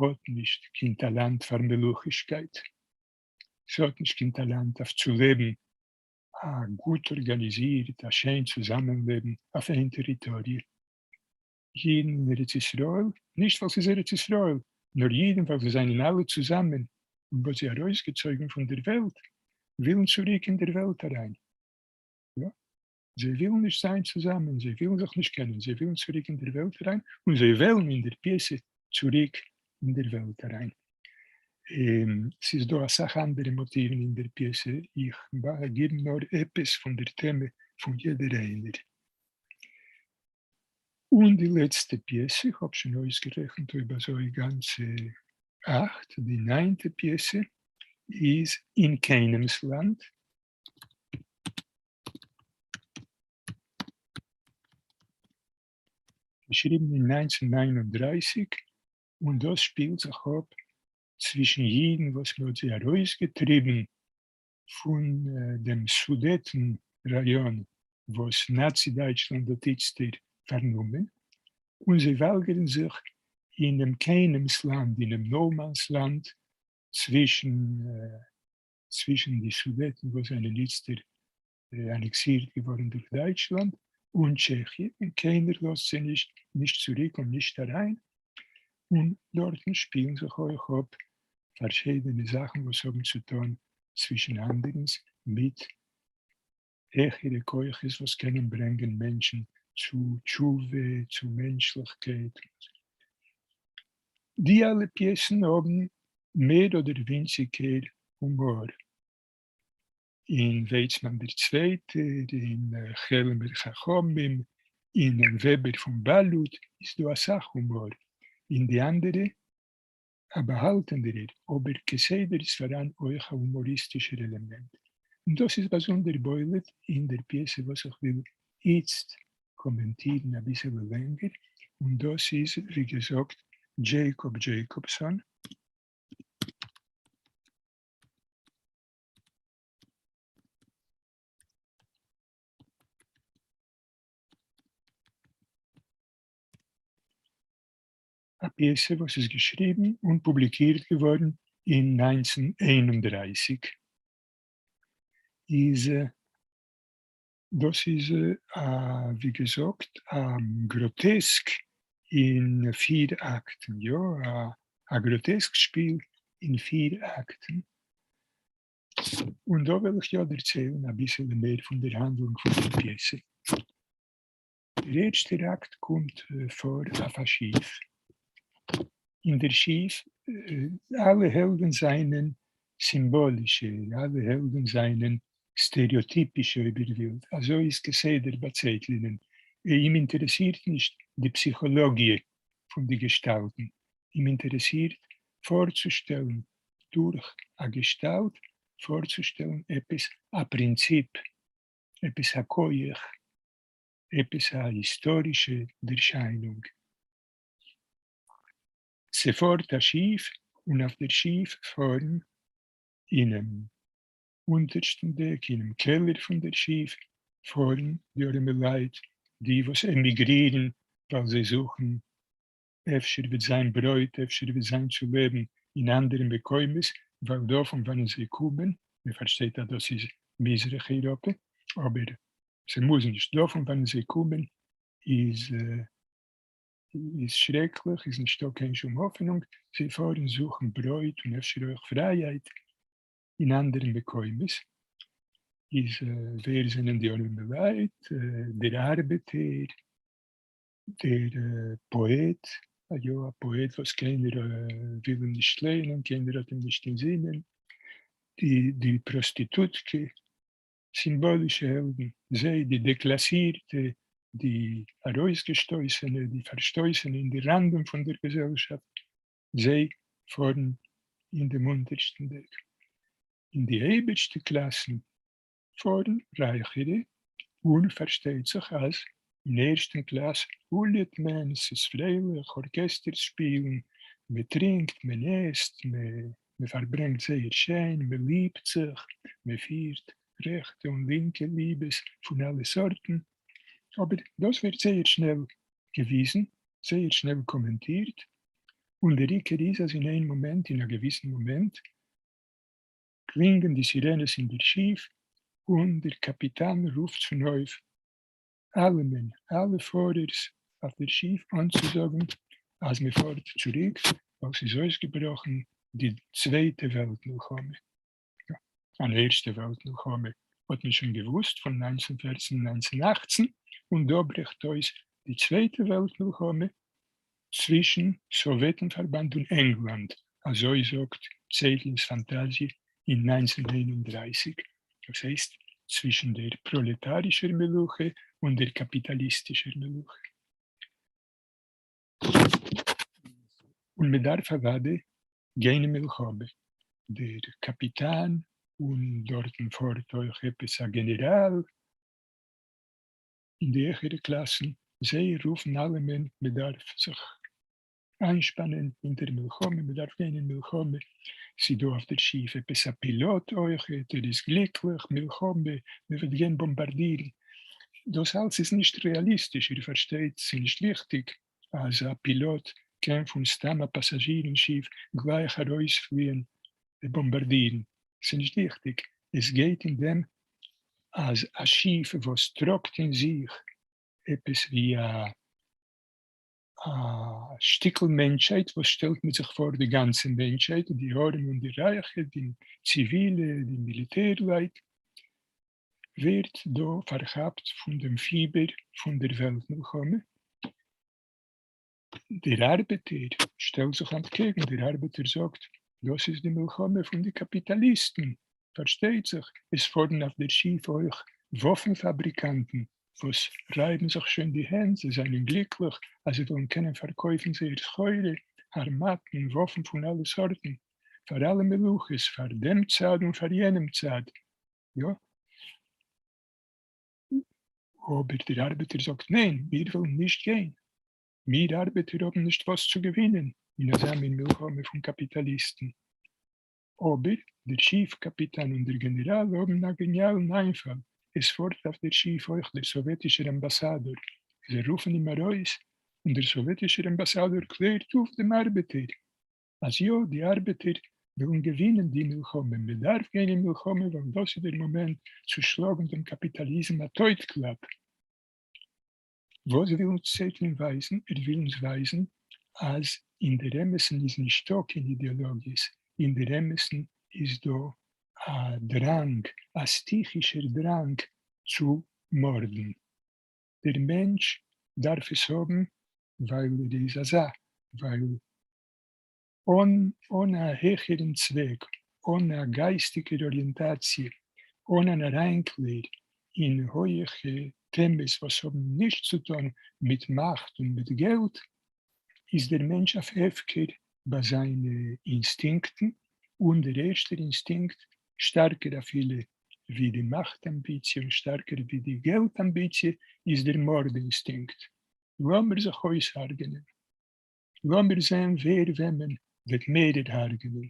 האט נישט קיין טאלאנט פאר מלוכישקייט, ס'האט נישט קיין טאלאנט אויף צו לעבן א גוט ארגאניזירט, א שיין צוזאמענלעבן אויף איין טעריטאריע. אידן אין ארץ ישראל, נישט ווייל ס'איז ארץ ישראל, נאר אידן ווייל זיי זענען אלע צוזאמען און וואס זיי ארויסגעצויגן פון דער וועלט, ווילן צוריק אין דער וועלט אריין. יא, זיי ווילן נישט זיין צוזאמען, זיי ווילן זיך נישט קענען, זיי ווילן צוריק אין דער וועלט אריין, און זיי וועלן אין דער פיעסע צוריק אין דער וועלט אריין. ס'איז דא אסאך אנדערע מאטיוון אין דער פיעסע, איך גיב נאר עפעס פון דער טעמע פון יעדער איינער. און די לעצטע פיעסע, איך האב שוין אויסגערעכנט אויב אזוי גאנצע אכט, די ניינטע פיעסע איז אין קיינעמס לאנד. געשריבן אין 1939, און דאס שפילט זיך אפ צווישן אידן וואס מען האט זיי ארויסגעטריבן פון דעם סודעטן ראיאן וואס נאצי דייטשלאנד האט איצטער פארנומען, און זיי וואלגערן זיך אינעם קיינעמס לאנד, אינעם no man's land, צווישן צווישן די סודעטן וואס זענען איצטער אנעקסירט געווארן דורך דייטשלאנד און טשעכיע, און קיינער לאזט זיי נישט, נישט צוריק און נישט אריין, און דארטן שפילן זיך אויך אפ פארשידענע זאכן וואס האבן צו טון צווישן אנדערנס מיט העכערע כוחות וואס קענען ברענגען מענטשן צו תשובה, צו מענטשליכקייט. די אלע פיעסן האבן מער אדער ווינציגער הומאר. אין ווייצמאן דער צווייטער, אין כעלעמער חכמים, אין וועבער פון באלוט איז דא אסאך הומאר, אין די אנדערע א באהאלטענערער, אבער כסדר איז פאראן אויך א הומאריסטישער עלעמענט, און דאס איז באזונדער בולט אין דער פיעסע וואס איך וויל איצט קאמענטירן אביסעלע לענגער, און דאס איז ווי געזאגט דזשעיקאב דזשעיקאבסאן. א פיעסע וואס איז געשריבן און פובליקירט געווארן אין 1931, איז דאס איז ווי געזאגט א גראטעסק אין פיר אקטן, יא, א גראטעסק שפיל אין פיר אקטן, און דא וועל איך יא דערציילן אביסעלע מער פון דער האנדלונג פון דער פיעסע. דער ערשטער אקט קומט פאר אויף א שיף. אין דער שיף, אלע העלדן זיינען סימבאלישע, אלע העלדן זיינען סטעריאטיפישע אויב איר ווילט, אזוי איז כסדר ביי צייטלינען. אים אינטערעסירט נישט די פסיכאלאגיע פון די געשטאלטן, אים אינטערעסירט פארצושטעלן דורך א געשטאלט, פארצושטעלן עפעס א פרינציפ, עפעס א כח, עפעס א היסטארישע ערשיינונג. ס'פארט א שיף און אויף דער שיף פארן אינעם אונטערשטן deck, אינעם קעלער פון דער שיף, פארן די ארימעלייט, די וואס עמיגרירן ווייל זיי זוכן אפשר וועט זיין ברויט, אפשר וועט זיין צו לעבן אין אנדערע מקומות, ווייל דא פון וואנען זיי קומען, מען פארשטייט אז דאס איז מזרח אייראפע, אבער ס'מוז נישט, דא פון וואנען זיי קומען איז איז שרעקליך, איז נישטא קיין שום האפענונג, זיי פארן זוכן ברויט און אפשר אויך פרייהייט אין אנדערע מקומות, איז ווער זענען די ארימעלייט? דער ארבעטער, דער פאעט, יא א פאעט וואס קיינער וויל אים נישט לערנען, קיינער האט אים נישט אינזינען, די פראסטיטוטקע, סימבאלישע העלדן, זיי, די דעקלאסירטע, די ארויסגעשטויסענע, די פארשטויסענע אין די ראנדן פון דער געזעלשאפט, זיי פארן אין דעם אונטערשטן deck. אין די אייבערשטע קלאסן פארן רייכערע, און פארשטייט זיך אז אין ערשטן קלאס הוליעט מען, ס'איז פרייליך, ארקעסטערס שפילן, מען טרינקט, מען עסט, מען פארברענגט זייער שיין, מען ליבט זיך, מען פירט רעכטע און לינקע ליבעס פון אלע סארטן, אבער דאס ווערט זייער שנעל געוויזן, זייער שנעל קאמענטירט, און דער עיקר איז אז אין איין מאמענט, אין א געוויסן מאמענט, קלינגען די סירענעס אין דער שיף, און דער קאפיטאן רופט צונויף אלעמען, אלע פארערס אויף דער שיף אנצוזאגן אז מען פארט צוריק ווייל ס'איז אויסגעבראכן די צווייטע וועלט מלחמה. יא, אן ערשטע וועלט מלחמה האט מען שוין געוואוסט פון 1914 1918, און דא ברעכט אויס די צווייטע וועלט מלחמה צווישן סאוועטן פארבאנד און ענגלאנד, אזוי זאגט צייטלינ'ס פאנטאזיע אין 1931, דאס הייסט צווישן דער פראלעטארישער מלוכה און דער קאפיטאליסטישער מלוכה. און מען דארף אוודאי גיין אין מלחמה. דער קאפיטאן און דארטן פארט אויך עפעס א גענעראל אין די העכערע קלאסן, זיי רופן אלעמען מען דארף זיך איינשפאנען אין דער מלחמה, מען דארף גיין אין מלחמה, ס'איז דא אויף דער שיף עפעס א פילאט אויכעט, ער איז גליקליך, מלחמה, מען וועט גיין באמבארדירן. דאס אלץ איז נישט רעאליסטיש, איר פארשטייט, ס'איז נישט ריכטיג אז א פילאט קען פון סתם א פאסאזשירן שיף גלייך ארויספליען באמבארדירן, ס'איז נישט ריכטיג, עס גייט אין דעם אז א שיף וואס טראגט אין זיך עפעס ווי א א שטיקל מענטשהייט וואס שטעלט מיט זיך פאר די גאנצע מענטשהייט, די ארעמע און די רייכע, די ציווילע, די מיליטערלייט, ווערט דא פארכאפט פון דעם פיבער פון דער וועלט מלחמה. דער ארבעטער שטעלט זיך אנטקעגן, דער ארבעטער זאגט, דאס איז די מלחמה פון די קאפיטאליסטן, פארשטייט זיך, עס פארן אויף דער שיף אויך וואפן פאבריקאנטן וואס רייבן זיך שוין די הענט, זיי זענען גליקליך אז זיי וועלן קענען פארקויפן זייער סחורה, הארמאטן, וואפן פון אלע סארטן, פאר אלע מלוכות, פאר דעם צד און פאר יענעם צד, יא. אבער דער ארבעטער זאגט ניין, מיר ווילן נישט גיין, מיר ארבעטער האבן נישט וואס צו געווינען אין אזא מין מלחמה פון קאפיטאליסטן. אבער דער שיף קאפיטאן און דער גענעראל האבן א געניאלן איינפאל, עס פארט אויף דער שיף אויך דער סאוועטישער אמבאסאדאר, זיי רופן אים ארויס, און דער סאוועטישער אמבאסאדאר קלערט אויף דעם ארבעטער, אז יא, די ארבעטער ווילן געווינען די מלחמה, מען דארף גיין אין מלחמה ווייל דאס איז דער מאמענט צו שלאגן דעם קאפיטאליזם א טויט קלאפ. וואס וויל אונז צעטלין ווייזן? ער וויל אונז ווייזן אז אין דער אמת'ן איז נישטא קיין אידעלאגיעס, אין דער אמת'ן איז דא א דראנג, א סטיכישער דראנג צו מארדן. דער מענטש דארף עס האבן ווייל ער איז אזא, ווייל אן אן א העכערן צוועק, אן א גייסטיגער אריענטאציע, אן אן אריינקלער אין הויעכע טעמעס וואס האבן נישט צו טון מיט מאכט און מיט געלט, איז דער מענטש אויף הפקר ביי זיינע אינסטינקטן, און דער ערשטער אינסטינקט, שטארקער אפילו ווי די מאכט אמביציע און שטארקער ווי די געלט אמביציע, איז דער מארד אינסטינקט. לאמיר זיך אויסהרג'נען. לאמיר זען ווער וועמען וועט מערער הרג'נען.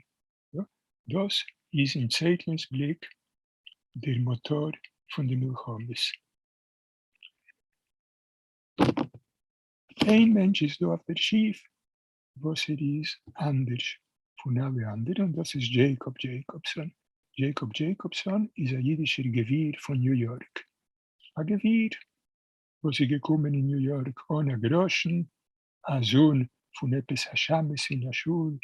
יא, דאס איז אין צייטלין'ס בליק דער מאטאר פון די מלחמות. איין מענטש איז דא אויף דער שיף וואס ער איז אנדערש פון אלע אנדערע און דאס איז דזשעיקאב דזשעיקאבסאן. דזשעיקאב דזשעיקאבסאן איז א אידישער גביר פון ניו יארק. א גביר וואס איז געקומען אין ניו יארק אן א גראשן, א זון פון עפעס א שמש אין א שול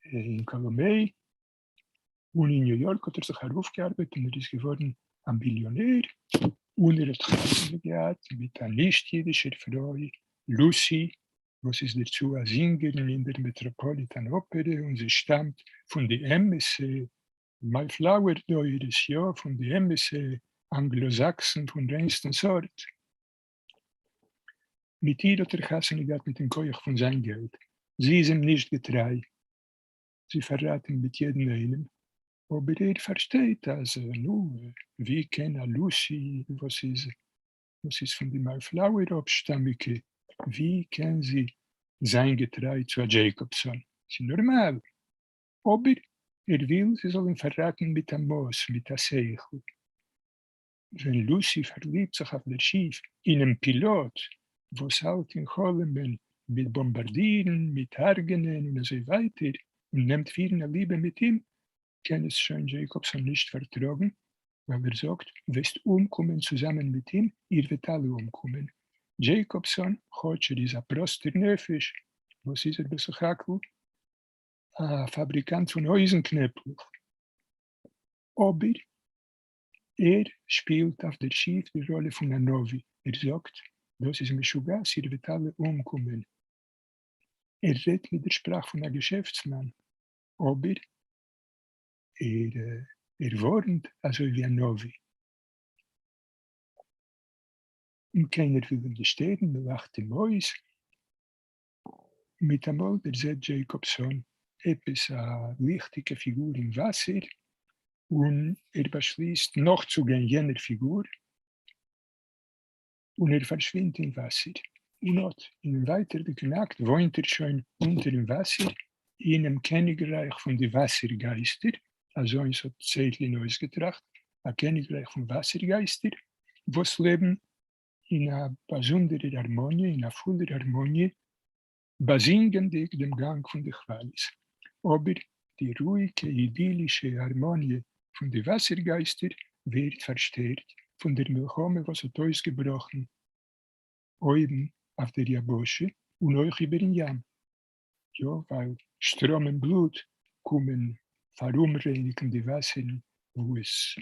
אין קאלאמעי, און אין ניו יארק האט ער זיך ארויפגעארבעט און ער איז געווארן א מיליאנער, און ער האט חתונה געהאט מיט א נישט אידישער פרוי, לוסי, וואס איז דערצו א זינגערין אין דער מעטראפאליטאן אפערע, און זי שטאמט פון די אמת'ע מעיפלאוער דורות, יא, פון די אמת'ע אנגלא-זאקסן פון ריינסטן סארט. מיט איר האט ער חתונה געהאט מיטן כח פון זיין געלט, זי איז אים נישט געטריי, זי פארראט אים מיט יעדן איינעם, אבער ער פארשטייט אז נו, ווי קען א לוסי וואס איז וואס איז פון די מעיפלאוער אפשטאמיגע, ווי קען זי זיין געטריי צו א דזשעיקאבסאן? ס'איז נארמאל. אבער ער וויל זי זאל אים פארראטן מיט א מאס, מיט א שכל. ווען לוסי פארליבט זיך אויף דער שיף אינעם פילאט וואס האלט אין חלומ'ען מיט באמבארדירן, מיט הרג'נען און אזוי ווייטער, און נעמט פירן א ליבע מיט אים, קען עס שוין דזשעיקאבסאן נישט פארטראגן, ווייל ער זאגט, וועסט אומקומען צוזאמען מיט אים, איר וועט אלע אומקומען. דזשעיקאבסאן, כאטש ער איז א פראסטער נפש, וואס איז ער בסך הכל? א פאבריקאנט פון הויזן קנעפלעך. אבער ער שפילט אויף דער שיף די ראלע פון א נביא, ער זאגט, דאס איז משוגעת, איר וועט אלע אומקומען. ער רעדט מיט דער שפראך פון א געשעפטסמאן, אבער ער ווארנט אזוי ווי א נביא. און קיינער וויל אים נישט שטערן, מען לאכט אים אויס. מיטאמאל דערזעט דזשעיקאבסאן עפעס א ליכטיגע פיגור אין וואסער, און ער באשליסט נאכצוגיין יענער פיגור, און ער פארשווינדט אין וואסער. און אט, אינעם ווייטערדיגן אקט וואוינט ער שוין אונטערן וואסער, אינעם קעניגרייך פון די וואסער-גייסטער, אזוינס האט צייטלין אויסגעטראכט, א קעניגרייך פון וואסער-גייסטער, וואס לעבן אין א באזונדערער הארמאניע, אין א פולער הארמאניע, באזינגענדיג דעם גאנג פון די כוואליעס. אבער די רואיגע אידילישע הארמאניע פון די וואסער-גייסטער ווערט פארשטערט פון דער מלחמה וואס האט אויסגעבראכן אויבן אויף דער יבשה און אויך איבערן ים. יא, ווייל שטראמען בלוט קומען פאראומרייניגן די וואסערן וואו עס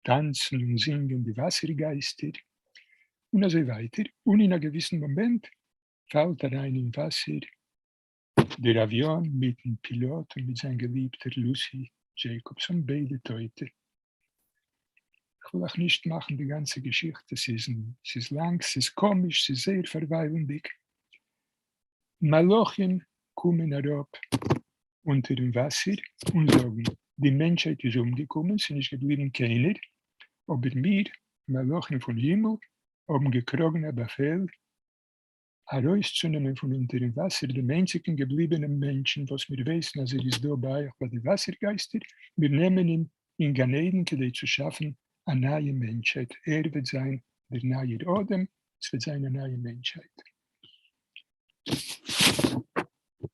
טאנצן און זינגען די וואסער-גייסטער, און אזוי ווייטער, און אין א געוויסן מאמענט פאלט אריין אין וואסער דער אוויאן מיטן פילאט און מיט זיין געליבטער לוסי דזשעיקאבסאן, ביידע טויטע. כ'וויל אייך נישט מאכן די גאנצע געשיכטע, ס'איז לאנג, ס'איז קאמיש, ס'איז זייער פארוויילנדיג. מלאכים קומען אראפ אונטערן וואסער און זאגן, די מענטשהייט איז אומגעקומען, ס'איז נישט געבליבן קיינער, אבער מיר, מלאכים פון הימל, האבן געקראגן א באפעל ארויסצונעמען פון אונטערן וואסער דעם איינציגן געבליבענעם מענטשן וואס מיר ווייסן אז ער איז דא ביי אייך ביי די וואסער-גייסטער, מיר נעמען אים אין גן עדן כדי צו שאפן א נייע מענטשהייט, ער וועט זיין דער נייער אדם, עס וועט זיין א נייע מענטשהייט.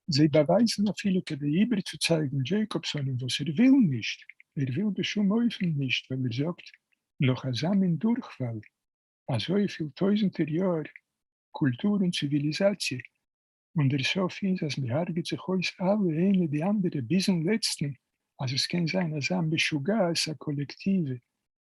זיי באווייזן אפילו כדי איבערצוצייגן דזשעיקאבסאנען וואס ער וויל נישט, ער וויל בשום אופן נישט ווייל ער זאגט נאך אזא מין דורכפאל, אזויפיל טויזנטער יאר קולטור און ציוויליזאציע, און דער סוף איז אז מ'הרג'עט זיך אויס אלע איינע די אנדערע ביזן לעצטן, אז עס קען זיין אזא משוגעת א קאלעקטיווע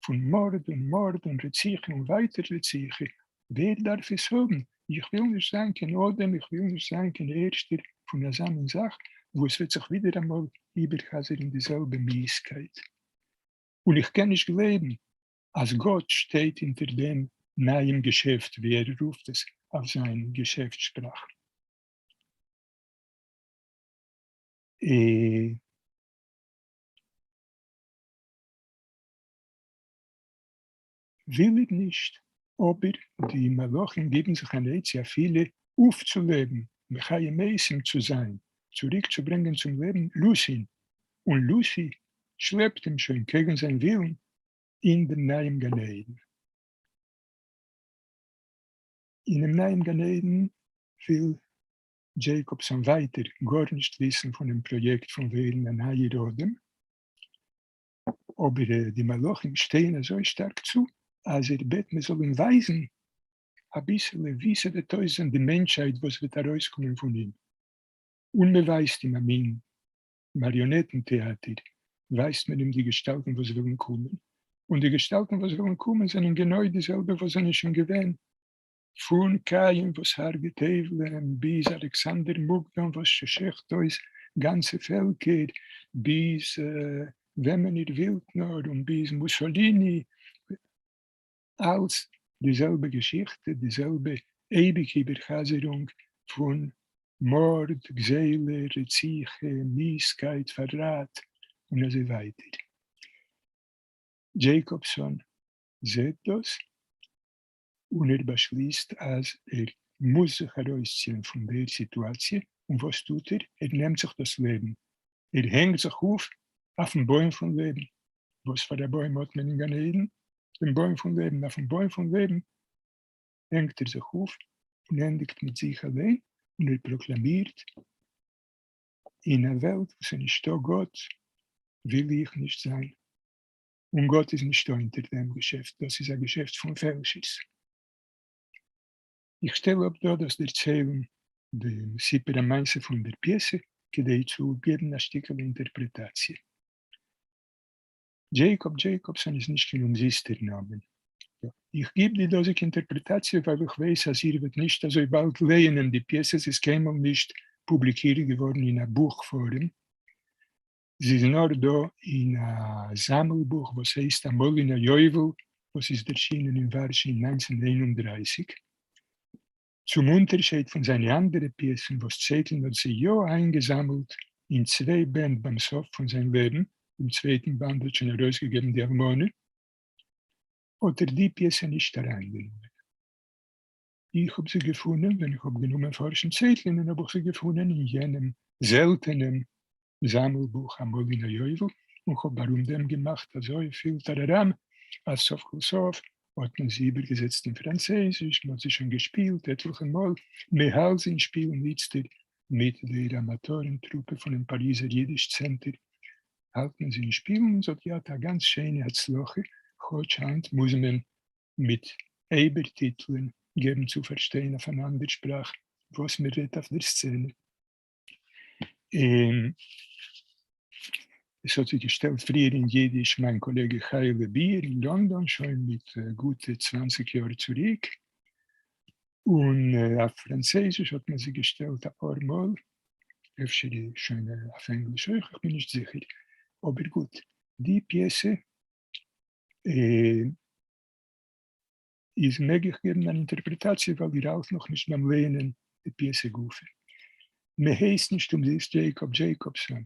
פון מארד און מארד און רציחה און ווייטער רציחה, ווער דארף עס האבן? איך וויל נישט זיין קיין אדם, איך וויל נישט זיין קיין ערשטער פון אזא מין זאך וואו עס וועט זיך ווידעראמאל איבערחזר'ן די זעלבע מיאוסקייט. און איך קען נישט גלייבן אז גאט שטייט אונטער דעם נייעם געשעפט ווי ער רופט עס אויף זיין געשעפט שפראך. וויל ער נישט, אבער די מלאכים גיבן זיך אן עצה אפילו אויפצולעבן, מחיה מתים צו זיין, צוריק צו ברענגען צום לעבן לוסין, און לוסי שלעפט אים שוין קעגן זיין ווילן אין דעם נייעם גן עדן. אינעם נייעם גן עדן וויל דזשעיקאבסאן ווייטער גארנישט וויסן פונעם פראיעקט פון ווערן א נייער אדם, אבער די מלאכים שטייען אזוי שטארק צו אז ער בעט מען זאל אים ווייזן אביסעלע ווי ס'וועט אויסזען די מענטשהייט וואס וועט ארויסקומען פון אים, און מען ווייזט אים א מין מאריאנעטן טעאטער, ווייזט מען אים די געשטאלטן וואס וועלן קומען, און די געשטאלטן וואס וועלן קומען זענען גענוי די זעלבע וואס זענען שוין געווען, פון קין וואס הרג'עט הבל'ען, ביז אלכסנדר מוקדון וואס שעכט אויס גאנצע פעלקער, ביז וועמען איר ווילט נאר, און ביז מוסוליני, אלץ די זעלבע געשיכטע, די זעלבע אייביגע איבערחזרונג פון מארד, גזילה, רציחה, מיאוסקייט, פארראט, און אזוי ווייטער. דזשעיקאבסאן זעט דאס, און ער באשליסט אז ער מוז זיך ארויסציען פון דער סיטואציע. און וואס טוט ער? ער נעמט זיך דאס לעבן, ער הענגט זיך אויף אויפן בוים פון לעבן. וואס פאר א בוים האט מען אין גן עדן? דעם בוים פון לעבן. אויפן בוים פון לעבן הענגט ער זיך אויף און ענדיגט מיט זיך אליין, און ער פראקלאמירט, אין א וועלט וואו ס'איז נישטא גאט, וויל איך נישט זיין. און גאט איז נישטא אונטער דעם געשעפט, דאס איז א געשעפט פון פעלשערס. איך שטעל אפ דא דאס דערציילן דעם סיפור המעשה פון דער פיעסע כדי צו געבן א שטיקעלע אינטערפרעטאציע. דזשעיקאב דזשעיקאבסאן איז נישט קיין אומזיסטער נאמען. איך גיב די דאזיגע אינטערפרעטאציע ווייל איך ווייס אז איר וועט נישט אזוי באלד לייענען די פיעסע, זי איז קיינמאל נישט פובליקירט געווארן אין א בוך פארעם, זי איז נאר דא אין א זאמלבוך וואס הייסט אמאל אין א יובל וואס איז ערשינען אין ווארשע אין 1931. צום אונטערשייד פון זיינע אנדערע פיעסן וואס צייטלין האט זיי יא איינגעזאמלט אין צוויי בענד ביים סוף פון זיין לעבן, דעם צווייטן באנד האט שוין ארויסגעגעבן די אלמנה, האט ער די פיעסע נישט אריינגענומען. איך האב זי געפונען ווען איך האב גענומען פארשן צייטלינען האב איך זי געפונען אין יענעם זעלטענעם זאמלבוך אמאל אין א יובל, און כ'האב ארום דעם געמאכט אזוי פיל טאראראם, אז סוף כל סוף האט מען זי איבערגעזעצט אין פראנצייזיש, מ'האט זי שוין געשפילט עטליכע מאל, מ'האלט זי אין שפילן איצטער מיט דער אמאטארן טרופע פונעם פאריזער אידיש צענטער, האלט מען זי אין שפילן און זי האט געהאט א גאנץ שיינע הצלחה, כאטש היינט מוז מען מיט אייבערטיטלען געבן צו פארשטיין אויף אן אנדער שפראך וואס מ'רעדט אויף דער סצענע. עס האט זיך געשטעלט פריער אין אידיש מיין קאלעגע חיה'לע ביר אין לאנדאן שוין מיט גוטע 20 יאר צוריק, און אויף פראנצויזיש האט מען זי געשטעלט אפאר מאל, אפשר שוין אויף ענגליש אויך, איך בין נישט זיכער, אבער גוט, די פיעסע איז מעג איך געבן אן אינטערפרעטאציע ווייל איר האלט נאך נישט ביים לייענען די פיעסע גופא. מען הייסט נישט אומזיסט דזשעיקאב דזשעיקאבסאן.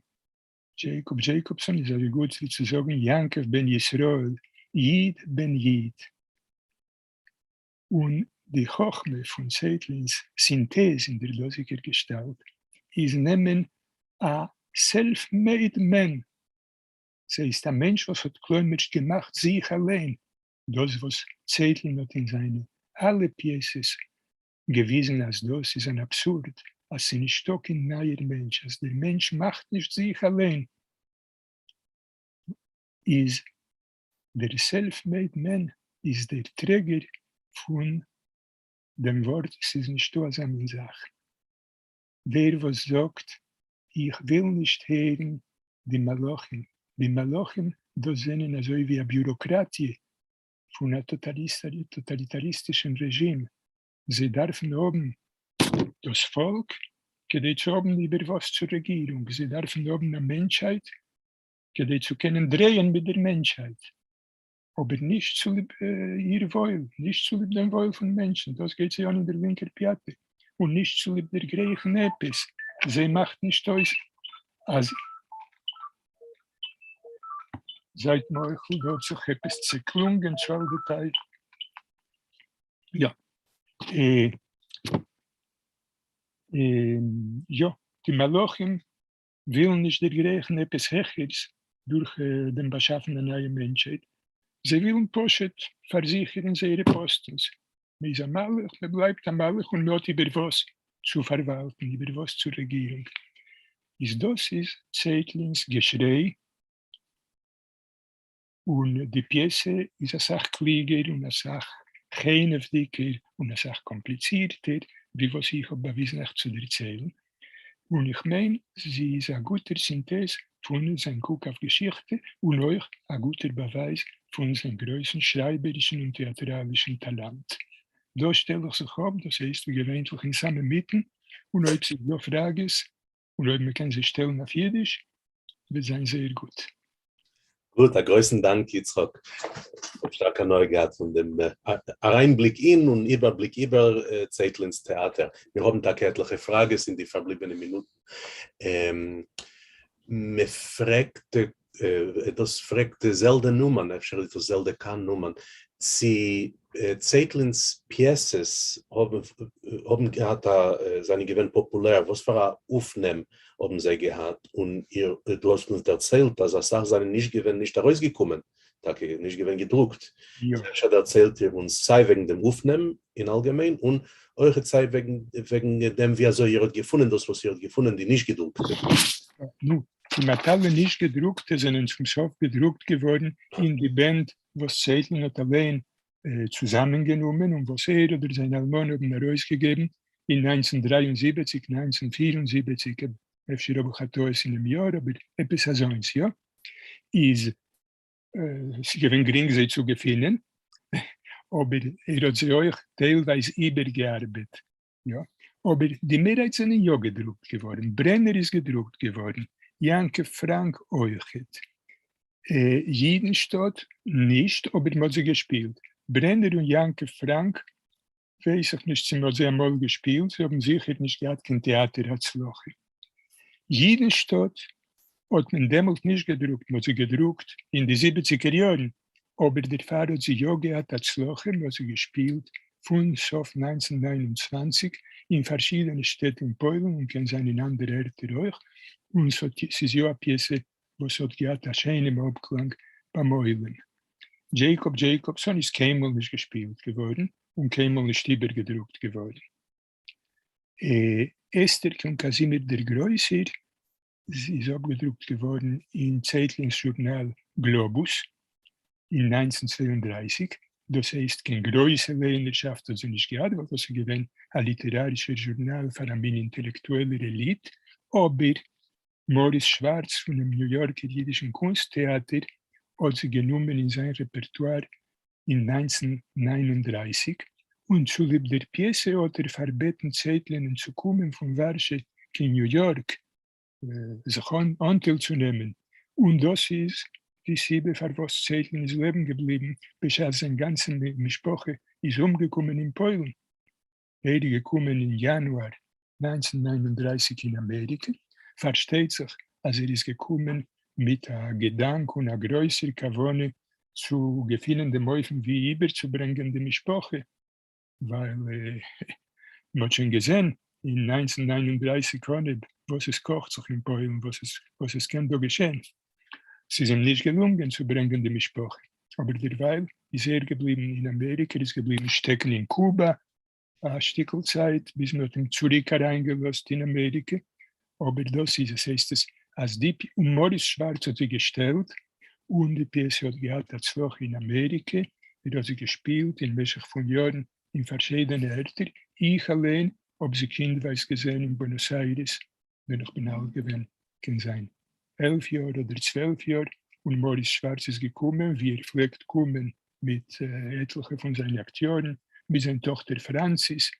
דזשעיקאב דזשעיקאבסאן איז אזוי גוט ווי צו זאגן יעקב בן ישראל, איד בן איד. און די חכמה פון צייטלינ'ס סינטעז אין דער דאזיגער געשטאלט איז נעמען א self-made man, ס'הייסט א מענטש וואס האט כלומר'שט געמאכט זיך אליין, דאס וואס צייטלין האט אין זיינע אלע פיעסעס געוויזן אז דאס איז אן אבסורד, אז ס'נישטא קיין נייער מענטש, אז דער מענטש מאכט נישט זיך אליין, איז דער self-made man איז דער טרעגער פון דעם ווארט ס'איז נישטא אזא מין זאך. דער וואס זאגט איך וויל נישט הערן די מלאכים, די מלאכים דאס זענען אזוי ווי א ביוראקראטיע פון א טאטאליטאריסטישן רעזשים, זיי דארפן האבן דאס פאלק כדי צו האבן איבער וואס צו רעגירונג, זיי דארפן האבן א מענטשהייט כדי צו קענען דרייען מיט דער מענטשהייט, אבער נישט צוליב איר וואויל, נישט צוליב דעם וואויל פון מענטשן, דאס גייט זיי אן אין דער לינקער פיאטע, און נישט צוליב דערגרייכן עפעס, זיי מאכט נישט אויס אז זייט מוחל, דא האט זיך עפעס צעקלונגען צו אל די טייל. יא. יא, די מלאכים ווילן נישט דערגרייכן עפעס העכערס דורך דעם באשאפן א נייע מענטשהייט, זיי ווילן פשוט פארזיכערן זייערע פאסטנס, מען איז א מלאך, מען בלייבט א מלאך און מען האט איבער וואס צו פארוואלטן, איבער וואס צו רעגירן. איז דאס איז צייטלינ'ס געשריי, און די פיעסע איז אסאך קלוגער און אסאך חנעוודיקער און אסאך קאמפליצירטער ווי וואס איך האב באוויזן אייך צו דערציילן, און איך מיין זי איז א גוטער סינטעז פון זיין קוק אויף געשיכטע און אויך א גוטער באווייז פון זיין גרויסן שרייבערישן און טעאטראלישן טאלאנט. דא שטעל איך זיך אפ, דאס הייסט ווי געווענטליך אין סאמע מיטן, און אויב ס'איז דא פראגעס און אויב מ'קען זיי שטעלן אויף אידיש וועט זיין זייער גוט. גוט, א גרויסן דאנק יצחק, כ'האב שטארק הנאה געהאט פון דעם אריינבליק אין און איבערבליק איבער צייטלינ'ס טעאטער. מיר האבן טאקע עטליכע פראגעס אין די פארבליבענע מינוטן. מען פרעגט, דאס פרעגט זעלדע נומאן, אפשר איז דאס זעלדע קאהן נומאן, צי צייטלינס פיעסעס האבן האבן געהאט א זענען געווען פאפולער, וואס פאר א אויפנעם האבן זיי געהאט, און איר דו האסט אונז דערציילט אז אסאך זענען נישט געווען נישט ארויסגעקומען, טאקע נישט געווען געדרוקט, אפשר דערציילט איר אונז סיי וועגן דעם אויפנעם אין אלגעמיין, און אויכעט סיי וועגן וועגן דעם ווי אזוי איר האט געפונען דאס וואס איר האט געפונען די נישט געדרוקטע. נו, כמעט אלע נישט געדרוקטע זענען צום סוף געדרוקט געווארן אין די בענד וואס צייטלין האט אליין צוזאמענגענומען און וואס ער אדער זיין אלמנה האבן ארויסגעגעבן אין 1973, 1974, אפשר האב איך א טעות אינעם יאר, אבער עפעס אזוינס, יא, איז ס'איז געווען גרינג זיי צו געפינען, אבער ער האט זיי אויך טיילווייז איבערגעארבעט, יא, אבער די מערהייט זענען יא געדרוקט געווארן, ברענער איז געדרוקט געווארן, יעקב פראנק אויכעט, אידנשטאט נישט, אבער מ'האט זיי געשפילט, ברענער און יעקב פראנק ווייס איך נישט צו מ'האט זיי אמאל געשפילט, זיי האבן זיכער נישט געהאט קיין טעאטער הצלחה. אידנשטאט האט מען דעמאלט נישט געדרוקט, מ'האט זי געדרוקט אין די זיבעציגער יארן, אבער דערפאר האט זי יא געהאט הצלחה, מ'האט זי געשפילט פון סוף 1929 אין פארשידענע שטעט אין פוילן און קען זיין אין אנדערע ערטער אויך, און ס'איז יא א פיעסע וואס האט געהאט א שיינעם אפקלאנג ביים עולם. דזשעיקאב דזשעיקאבסאן איז קיינמאל נישט געשפילט געווארן און קיינמאל נישט איבערגעדרוקט געווארן. אסתר'קע און קאזימיר דער גרויסער איז אפגעדרוקט געווארן אין צייטלינגס זשורנאל גלאבוס אין 1932, דאס הייסט קיין גרויסע לייענערשאפט האט זי נישט געהאט ווייל דאס איז געווען א ליטערארישער זשורנאל פאר א מין אינטעלעקטועלער עליט, אבער מאָריס שוואַרץ פֿונעם ניו-יאָרקער ייִדישן קונסט-טעאַטער האָט זי גענומען אין זײַן רעפּערטואַר אין 1939, און צוליב דער פּיעסע האָט ער פֿאַרבעטן צייטלינען צו קומען פֿון וואַרשע קיין ניו-יאָרק זיך אָנטיילצונעמען, און דאָס איז די סיבה פֿאַר וואָס צייטלין איז לעבן געבליבן בשעת זײַן גאַנצע משפּחה איז אומגעקומען אין פּוילן. ער איז געקומען אין יאנואר 1939 אין אמעריקע, פארשטייט זיך אז ער איז געקומען מיט א געדאנק און א גרויסער כוונה צו געפינען דעם אופן ווי איבערצוברענגען די משפחה, ווייל מען האט שוין געזען אין 1939 אנהייב וואס עס קאכט זיך אין פוילן, וואס עס קען דא געשען. ס'איז אים נישט געלונגען צו ברענגען די משפחה, אבער דערווייל איז ער געבליבן אין אמעריקע, ער איז געבליבן שטעקן אין קובא א שטיקל צייט ביז מען האט אים צוריק אריינגעלאזט אין אמעריקע, אבער דאס איז עס, הייסט עס אז די און מאריס שווארץ האט זי געשטעלט, און די פיעסע האט געהאט הצלחה אין אמעריקע, ער האט זי געשפילט אין משך פון יארן אין פארשידענע ערטער, איך אליין האב זי קינדווייז געזען אין בוענאס איירעס ווען איך בין אלט געווען קען זיין 11 יאר אדער 12 יאר, און מאריס שווארץ איז געקומען ווי ער פלעגט קומען מיט עטליכע פון זיינע אקטיארן, מיט זיין טאכטער פראנציס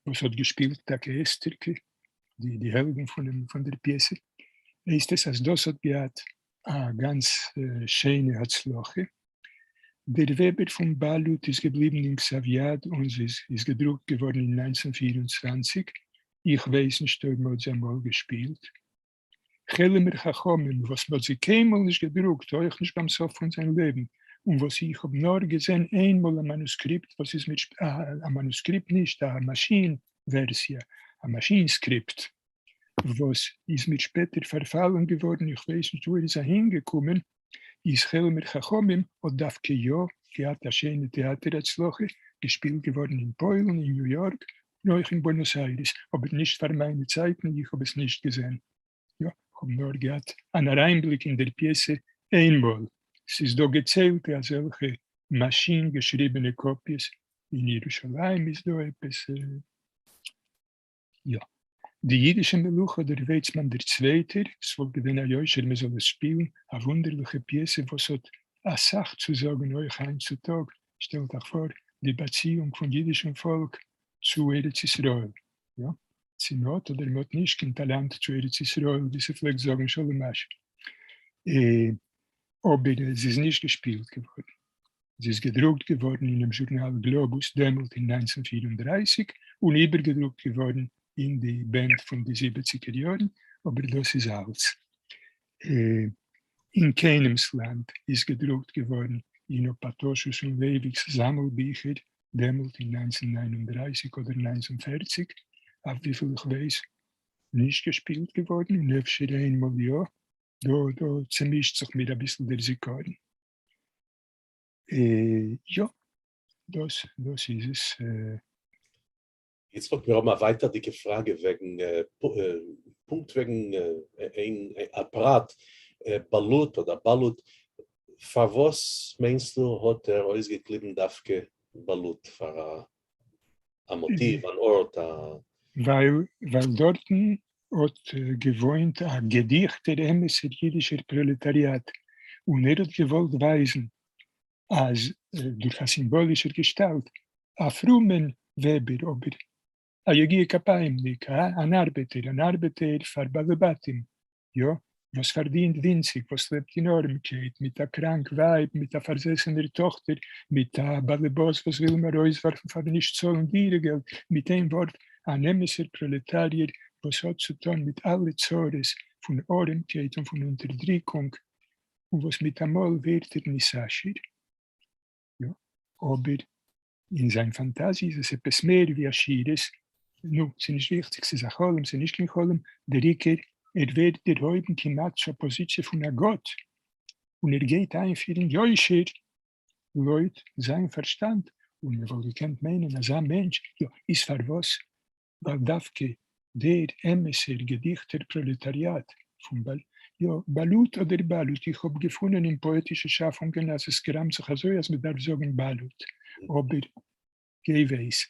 וואס האט געשפילט טאקע אסתר'קע, די העלדין פון דער פיעסע. הייסט עס אז דאס האט געהאט א גאנץ שיינע הצלחה. דער וועבער פון באלוט איז געבליבן אין כתב-יד און איז געדרוקט געווארן אין 1924, איך ווייס נישט אויב מ'האט זי אמאל געשפילט. כעלעמער חכמים וואס מ'האט זי קיינמאל נישט געדרוקט, אויך נישט ביים סוף פון זיין לעבן, און וואס איך האב נאר געזען איינמאל א מאנוסקריפט וואס איז מיט א מאנוסקריפט נישט א מאשין ווערסיע, א מאשין סקריפט, וואס איז מיר שפעטער פארפאלן געווארן, איך ווייס נישט וואו ער איז אהינגעקומען, איז כעלעמער חכמים האט דווקא יא געהאט א שיינע טעאטער הצלחה, געשפילט געווארן אין פוילן, אין ניו יארק, און אויך אין בוענאס איירעס, אבער נישט פאר מיינע צייטן, איך האב עס נישט געזען. יא, כ'האב נאר געהאט אן אריינבליק אין דער פיעסע איינמאל. ס'איז דא געציילטע אזעלכע מאשין געשריבענע קאפיעס, אין ירושלים איז דא עפעס. יא. די אידישע מלוכה דער ווייצמאן דער צווייטער, ס'וואלט געווען א יושר מען זאל עס שפילן, א וואונדערליכע פיעסע וואס האט אסאך צו זאגן אויך היינט צו טאג, שטעלט אייך פאר די באציאונג פון אידישן פאלק צו ארץ ישראל, יא, צו מ'האט אדער מ'האט נישט קיין טאלאנט צו ארץ ישראל ווי ס'פלעגט זאגן שלום אש, אבער זי איז נישט געשפילט געווארן. זי איז געדרוקט געווארן אינעם זשורנאל גלאבוס דעמאלט אין 1934 און איבערגעדרוקט געווארן אין די בענד פון די זיבעציגער יארן, אבער דאס איז אלץ. אין קיינעמס לאנד איז געדרוקט געווארן אין אפאטאשו'ס און לייוויק'ס זאמלביכער. דעמאלט אין 1939 אדער 1940, אויף וויפיל איך ווייס, נישט געשפילט געווארן, און אפשר איינמאל יא, דא דא צעמישט זיך מיר אביסל דער זיכרון. יא, דאס דאס איז עס. יצחק, מיר האבן א ווייטערדיגע פראגע וועגן, פונקט וועגן איין א פרט, באלוט אדער באלוט, פארוואס מיינסטו האט ער אויסגעקליבן דווקא באלוט פאר א מאטיוו, אן ארט, א. ווייל ווייל דארטן האט געוואוינט א געדיכטער אמת'ער אידישער פראלעטאריאט, און ער האט געוואלט ווייזן אז דורך א סימבאלישער געשטאלט, א פרומען וועבער, אבער א יגיע כפים'ניק, אן ארבעטער, אן ארבעטער פאר בעלי בתים, יא, וואס פארדינט ווינציג, וואס לעבט אין ארעמקייט, מיט א קראנק ווייב, מיט א פארזעסענער טאכטער, מיט א באלעבאס וואס וויל אים ארויסווארפן פארן נישט צאלן דירה געלט, מיט איין ווארט, אן אמת'ער פראלעטאריער וואס האט צו טון מיט אלע צרות פון ארעמקייט און פון אונטערדריקונג, און וואס מיטאמאל ווערט ער נתעשר. יא, אבער אין זיין פאנטאזיע איז עס עפעס מער ווי עשירות, נו, ס'איז נישט וויכטיג, ס'איז א חלום, ס'איז נישט קיין חלום, דער עיקר, ער ווערט דערהויבן כמעט צו א פאזיציע פון א גאט, און ער גייט איינפירן יושר לויט זיין פארשטאנד, און מען וואלט געקענט מיינען אזא מענטש, יא, איז פארוואס? ווייל דווקא דער אמת'ער געדיכטער פראלעטאריאט פון בל, יא, באלוט אדער באלוט, איך האב געפונען אין פאעטישע שאפונגען אז עס גראמט זיך אזוי אז מען דארף זאגן באלוט, אבער גיי ווייס.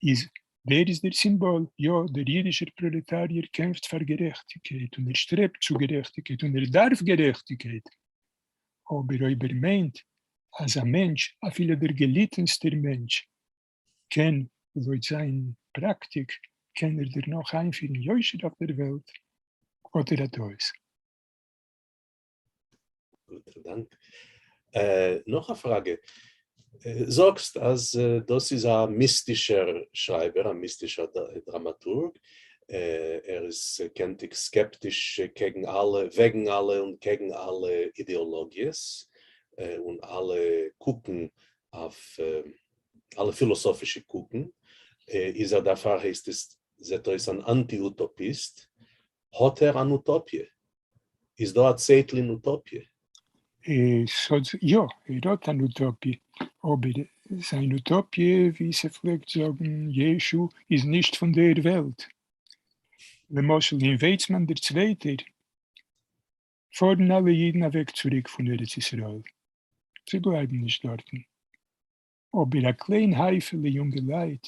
איז דער איז דער סימבאל, יא, דער אידישער פראלעטאריער קעמפט פאר גערעכטיגקייט און ער שטרעבט צו גערעכטיגקייט און ער דארף גערעכטיגקייט, אבער אויב ער מיינט אז א מענטש, אפילו דער געליטענסטער מענטש, קען לויט זיין פראקטיק קען ער דערנאך איינפירן יושר אויף דער וועלט, האט ער א טעות. גוט, א דאנק. נאך א פראגע. זאגסט אז דאס איז א מיסטישער שרייבער, א מיסטישער דראמאטורג, ער איז קענטיג סקעפטיש קעגן אלע, וועגן אלע און קעגן אלע אידעאלאגיעס און אלע קוקן אויף אלע פילאסאפישע קוקן, איז ער דערפאר הייסט עס זעט אויס אן אנטי אוטאפיסט, האט ער אן אוטאפיע? איז דא א צעטלין אוטאפיע? יא, ער האט אן אוטאפיע, אבער זיין אוטאפיע ווי ס'פלעגט זאגן ישו איז נישט פון דער וועלט. למשל אין ווייצמאן דער צווייטער פארן אלע אידן אוועק צוריק פון ארץ ישראל, זיי בלייבן נישט דארטן, אבער א קליין הייפעלע יונגעלייט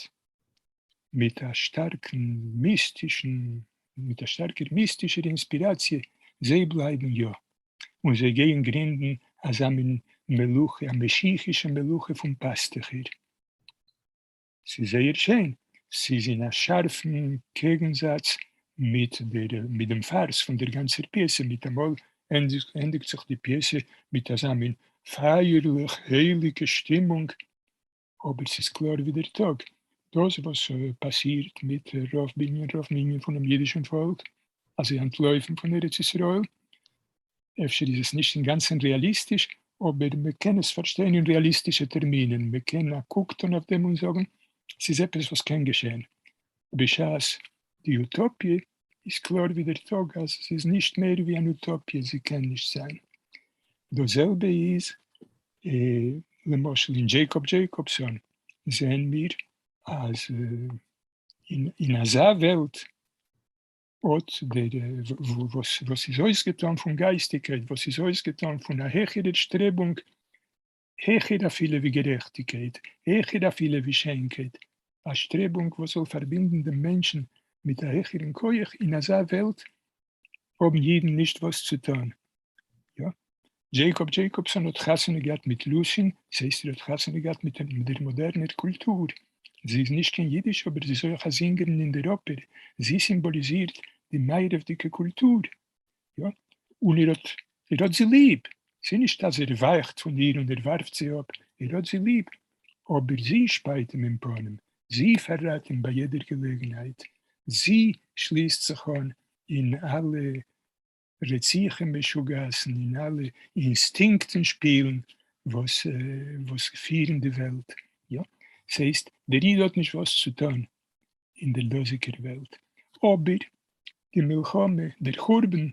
מיט א שטארקן מיסטישן, מיט א שטארקער מיסטישער אינספיראציע, זיי בלייבן יא, און זיי גייען גרינדן אזא מין מלוכה, א משיחישע מלוכה פון פאסטעכער. ס'איז זייער שיין, ס'איז אין א שארפן קעגנזאץ מיט דער מיט דעם פארס פון דער גאנצער פיעסע, מיטאמאל ענדיגט זיך די פיעסע מיט אזא מין פייערליך הייליגע שטימונג, אבער ס'איז קלאר ווי דער טאג, דאס וואס פאסירט מיט רוב בנין רוב מנין פונעם אידישן פאלק, אז זיי אנטלויפן פון ארץ ישראל, אפשר איז עס נישט אינגאנצן רעאליסטיש, אבער מען קען עס פארשטיין אין רעאליסטישע טערמינען, מען קען א קוק טון אויף דעם און זאגן, ס'איז עפעס וואס קען געשען. בשעת די אוטאפיע איז קלאר ווי דער טאג אז ס'איז נישט מער ווי אן אוטאפיע, זי קען נישט זיין. דאס זעלבע איז למשל אין דזשעיקאב דזשעיקאבסאן זעען מיר אז אין אזא וועלט אָט דער, וואָס איז אויסגעטאָן פֿון גײַסטיקייט, וואָס איז אויסגעטאָן פֿון אַ העכערער שטרעבונג, העכער אַפֿילו ווי גערעכטיקייט, העכער אַפֿילו ווי שיינקייט, אַ שטרעבונג, וואָס זאָל פֿאַרבינדן דעם מענטשן מיט אַ העכערן כּוח, אין אַזאַ וועלט האָבן ייִדן נישט וואָס צו טאָן. יא. דזשעיקאב דזשעיקאבסאן האט חתונה געהאט מיט לוסין, ס'הייסט ער האט חתונה געהאט מיט דער מאדערנער קולטור. זי איז נישט קיין אידיש אבער זי איז אויך א זינגערין אין דער אפער, זי סימבאליזירט די מערב'דיגע קולטור. יא. און ער האט ער האט זי ליב. ס'איז נישט אז ער ווייכט פון איר און ער ווארפט זי אפ, ער האט זי ליב. אבער זי שפייט אים אין פנים, זי פארראט אים ביי יעדער געלעגנהייט, זי שליסט זיך אן אין אלע רציחה משוגעת'ן אין אלע אינסטינקטן שפילן וואס וואס פירן די וועלט, יא, ס'הייסט דער איד האט נישט וואס צו טון אין דער דאזיגער וועלט, אבער די מלחמה, דער חורבן,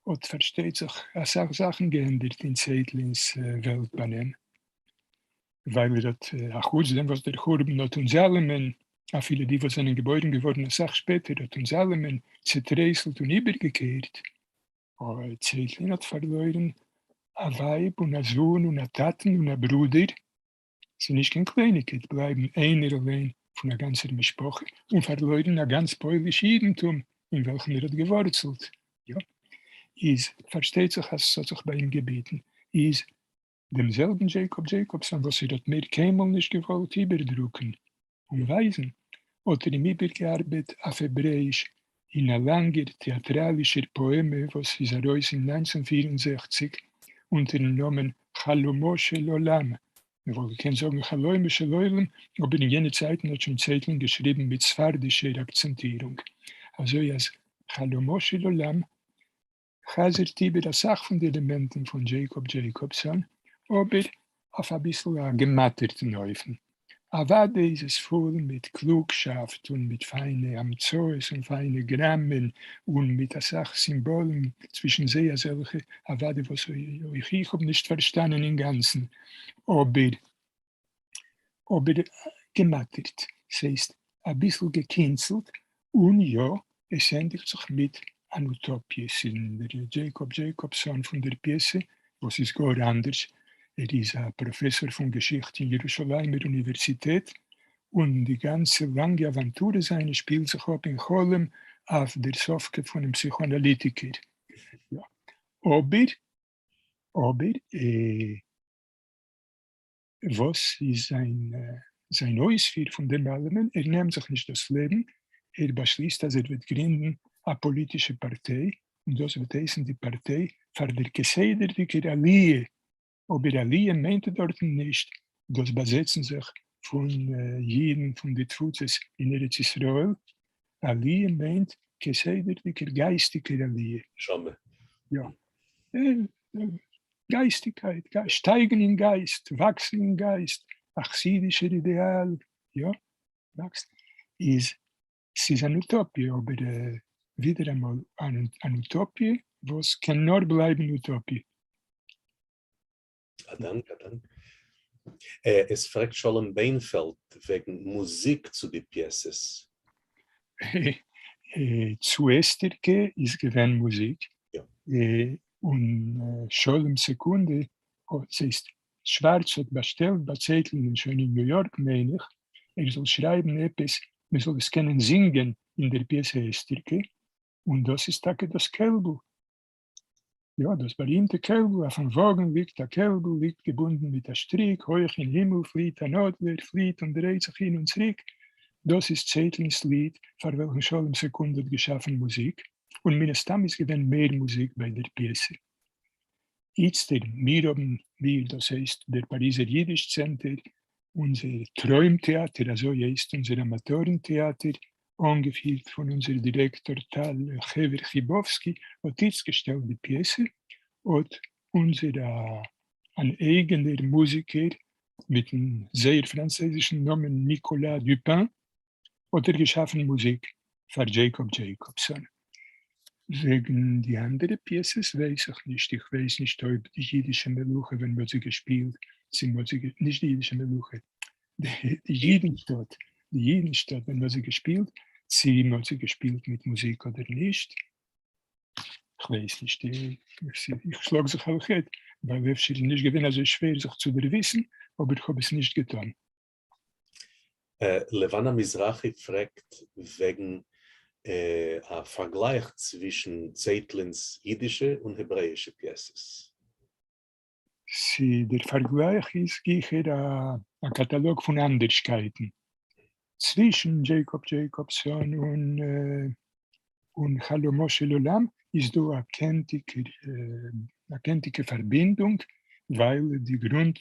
האט פארשטייט זיך אסאך זאכן געענדערט אין צייטלינ'ס וועלט באנעם, ווייל ער האט, אחוץ דעם וואס דער חורבן האט אונז אלעמען, אפילו די וואס זענען געבוירן געווארן אסאך שפעטער, האט אונז אלעמען צעטרייסלט און איבערגעקערט, אבער צייטלין האט פארלוירן א ווייב און א זוהן און א טאטן און א ברודער, ס'איז נישט קיין קלייניגקייט בלייבן איינער אליין פון א גאנצער משפחה און פארלוירן א גאנץ פויליש אידנטום אין וועלכן ער האט געווארצלט, יא, איז פארשטייט זיך אז ס'האט זיך ביי אים געביטן, איז דעם זעלבן דזשעיקאב דזשעיקאבסאן וואס ער האט מער קיינמאל נישט געוואלט איבערדרוקן און ווייזן, האט ער אים איבערגעארבעט אויף העברעאיש אין א לאנגער טעאטראלישער פאעמע וואס איז ארויס אין 1964 אונטערן נאמען חלומו של עולם, מען וואלט געקענט זאגן חלומו של עולם, אבער אין יענע צייטן האט שוין צייטלין געשריבן מיט ספרדישער אקצענטירונג, אזוי אז חלומו של עולם חזר'ט איבער אסאך פון די עלעמענטן פון דזשעיקאב דזשעיקאבסאן, אבער אויף אביסל א געמאטערטן אופן. אוודאי איז עס פול מיט קלוגשאפט און מיט פיינע המצאות און פיינע גראמען און מיט אסאך סימבאלן, צווישן זיי אזעלכע אוודאי וואס אויך איך האב נישט פארשטאנען אינגאנצן, אבער אבער געמאטערט, ס'הייסט אביסל געקינצלט, און יא, עס ענדיגט זיך מיט אן אוטאפיע, ס'איז דער דזשעיקאב דזשעיקאבסאן פון דער פיעסע, וואס איז גאר אנדערש, ער איז א פראפעסאר פון געשיכט אין ירושלימער אוניווערסיטעט, און די גאנצע לאנגע אוואנטורע זיינע שפילט זיך אפ אין חלום אויף דער סאפקע פונעם פסיכאנאליטיקער. יא, אבער, אבער, וואס איז זיין זיין אויספיר פון דעם אלעמען? ער נעמט זיך נישט דאס לעבן, ער באשליסט אז ער וועט גרינדן א פאליטישע פארטיי, און דאס וועט הייסן די פארטיי פאר דער כסדר'דיגער עליה, אבער עליה מיינט דארטן נישט דאס באזעצן זיך פון אידן פון די תפוצות אין ארץ ישראל, עליה מיינט כסדר'דיגער גייסטיגער עליה. נשמה. יא. גייסטיקייט, שטייגן אין גייסט, וואקסן אין גייסט, א חסידישער אידעאל, יא, וואקסן, איז, ס'איז אן אוטאפיע, אבער ווידעראמאל אן אוטאפיע וואס קען נאר בלייבן אוטאפיע. א דאנק, א דאנק. עס פרעגט שלום ביינפעלד וועגן מוזיק צו די פיעסעס. צו אסתר'קע איז געווען מוזיק, און שלום סעקונדע האט, ס'הייסט שווארץ האט באשטעלט ביי צייטלינען שוין אין ניו יארק מיין איך, ער זאל שרייבן עפעס מען זאל עס קענען זינגען אין דער פיעסע אסתר'קע, און דאס איז טאקע דאס קעלבל. יא, דאס בארימטע קעלבל, אויפן וואגן ליגט א קעלבל, ליגט געבונדן מיט א שטריק, הויך אין הימל פליט אן אדלער, פליט און דרייט זיך הין און צוריק, דאס איז צייטלינ'ס ליד פאר וועלכן שלום סעקונד האט געשאפן מוזיק, און מן הסתם איז געווען מער מוזיק ביי דער פיעסע. איצטער, מיר האבן, מיר, דאס הייסט דער פאריזער יידיש צענטער, אונזער טרוים טעאטער, אזוי הייסט אונזער אמאטארן טעאטער, אנגעפירט פון אונזער דירעקטאר טל חבר חיבובסקי, האט איצט געשטעלט די פיעסע, האט אונזער אן אייגענער מוזיקער מיטן זייער פראנצויזישן נאמען ניקאלא דופין, האט ער געשאפן מוזיק פאר דזשעיקאב דזשעיקאבסאן. וועגן די אנדערע פיעסעס ווייס איך נישט, איך ווייס נישט אויב די אידישע מלוכה ווען מ'האט זי געשפילט, צו מ'האט זי, נישט די אידישע מלוכה, די אידנשטאט, די אידנשטאט ווען מ'האט זי געשפילט, צו מ'האט זי געשפילט מיט מוזיק אדער נישט, כ'ווייס נישט, איך שלאג זיך על חטא, ווייל אפשר איז נישט געווען אזוי שווער זיך צו דערוויסן, אבער כ'האב עס נישט געטאן. לבנה מזרחי פרעגט וועגן א פארגלייך צווישן צייטלינ'ס אידישע און העברעאישע פיעסעס. דער פארגלייך איז גיכער א קאטאלאג פון אנדערשקייטן צווישן דזשעיקאב דזשעיקאבסאן און חלומו של עולם איז דא א קענטיגע פארבינדונג ווייל די גרונט,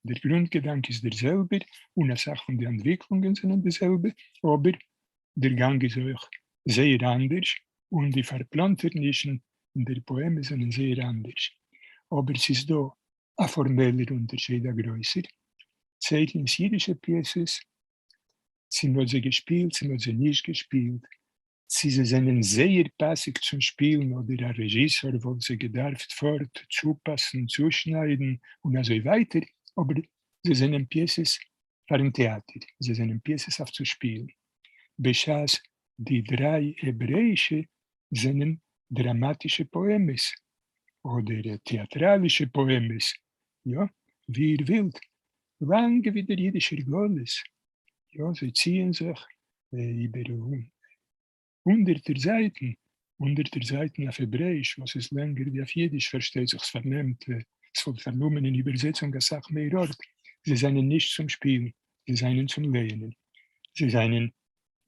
דער גרונט געדאנק איז דער זעלבער און אסאך פון די אנטוויקלונגען זענען די זעלבע, אבער דער גאנג איז אויך זייער אנדערש און די פארפלאנטערנישן אין דער פאעמע זענען זייער אנדערש. אבער ס'איז דא. אַ פֿאָרמעלער אונטערשייד אַ גרויסער. צייטלינס ייִדישע פּיעסעס, צי מ'האָט זיי געשפּילט, צי מ'האָט זיי נישט געשפּילט, צי זיי זענען זייער פּאַסיק צום שפּילן אָדער אַ רעזשיסאָר וואָלט זיי געדאַרפֿט פֿאָרט צופּאַסן, צושנײַדן און אַזוי ווײַטער, אָבער זיי זענען פּיעסעס פֿאַרן טעאַטער, זיי זענען פּיעסעס אויף צו שפּילן, בשעת די דרײַ העברעיִשע זענען דראַמאַטישע פּאָעמעס אָדער טעאַטראַלישע פּאָעמעס, יאָ, ווי איר ווילט, לאַנג ווי דער ייִדישער גלות, יאָ, זיי ציִען זיך איבער הונדערטער זײַטן, הונדערטער זײַטן אויף העברעיִש, וואָס איז לענגער ווי אויף ייִדיש, פֿאַרשטייט זיך, ס'פֿאַרנעמט, ס'וואָלט פֿאַרנומען אין איבערזעצונג אַ סך מער אָרט. זיי זײַנען נישט צום שפּילן, זיי זײַנען צום לייענען. זיי זײַנען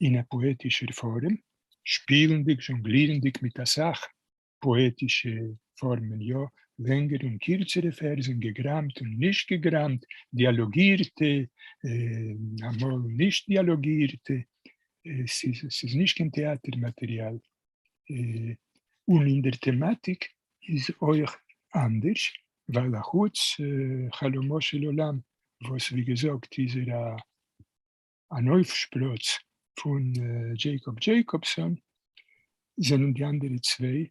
אין אַ פּאָעטישער פֿאָרעם, שפּילנדיק, זשאָנגלירנדיק מיט אַ סך פּאָעטישע פֿאָרמען, יאָ, לענגערע און קירצערע פֿערזן, געגראַמט און נישט געגראַמט, דיאַלאָגירטע, אַ מאָל נישט דיאַלאָגירטע. ס'איז נישט קיין טעאַטער-מאַטעריאַל. און אין דער טעמאַטיק איז אויך אַנדערש, ווײַל אַחוץ חלומו של עולם, וואָס ווי געזאָגט איז ער אַן אויפֿשפּראָץ פֿון דזשייקאָב דזשייקאָבסאָן, זענען די אַנדערע צוויי,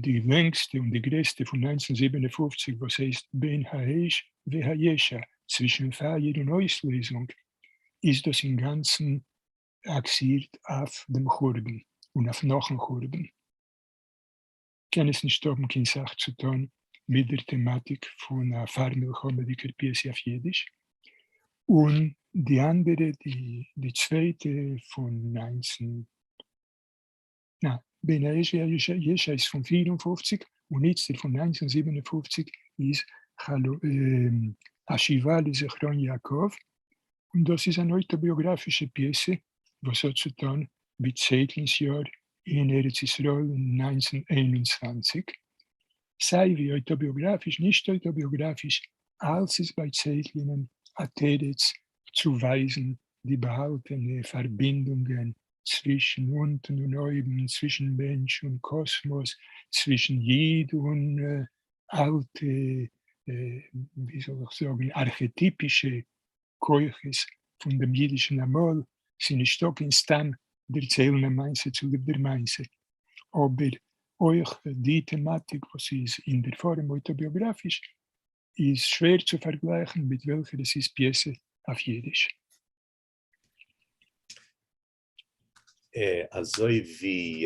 די לענגסטע און די גרעסטע פֿון 1957, וואָס הייסט בין האש והישע, צווישן פֿײַער און אויסלייזונג, איז דאָס אין גאַנצן אַקסירט אויף דעם חורבן און אויף נאָכן חורבן. קען עס נישט האָבן קיין סך צו טאָן מיט דער טעמאַטיק פֿון אַ פֿאַר-מלחמהדיקער פּיעסע אויף ייִדיש. און די אַנדערע, די צווייטע פֿון 19, נאַ, בין האש והישע איז פֿון 54 און איצטער פֿון 1957 איז השבעה לזכרון יעקב, און דאָס איז אַן אויטאָביאָגראַפֿישע פּיעסע, וואָס האָט צו טאָן מיט צייטלינס יאָר אין ארץ ישראל אין 1921, סיי ווי אויטאביאגראפיש נישט אויטאביאגראפיש, אלץ איז ביי צייטלינען א תירוץ צו ווייזן די באהאלטענע פארבינדונגען צווישן אונטן און אויבן, צווישן מענטש און קאסמאס, צווישן איד און אלטע, ווי זאל איך זאגן, ארכעטיפישע כוחות פון דעם אידישן אמאל, ס'איז נישטא קיין סתם דערציילן א מעשה צוליב דער מעשה, אבער אויך די טעמאטיק וואס איז אין דער פארעם אויטאביאגראפיש איז שווער צו פארגלייכן מיט וועלכער עס איז פיעסע אויף אידיש. אזוי ווי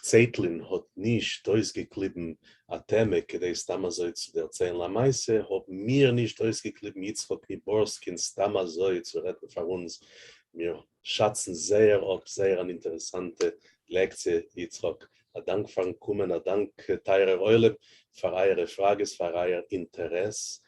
צייטלין האט נישט אויסגעקליבן א טעמע כדי סתם אזוי צו דערציילן א מעשה, האבן מיר נישט אויסגעקליבן יצחק ניבארסקין סתם אזוי צו רעדן פאר אונז. מיר שאצן זייער אפ זייער אן אינטערעסאנטע לעקציע, יצחק. א דאנק פארן קומען, א דאנק טייערער עולם פאר אייערע פראגעס, פאר אייער אינטערעס.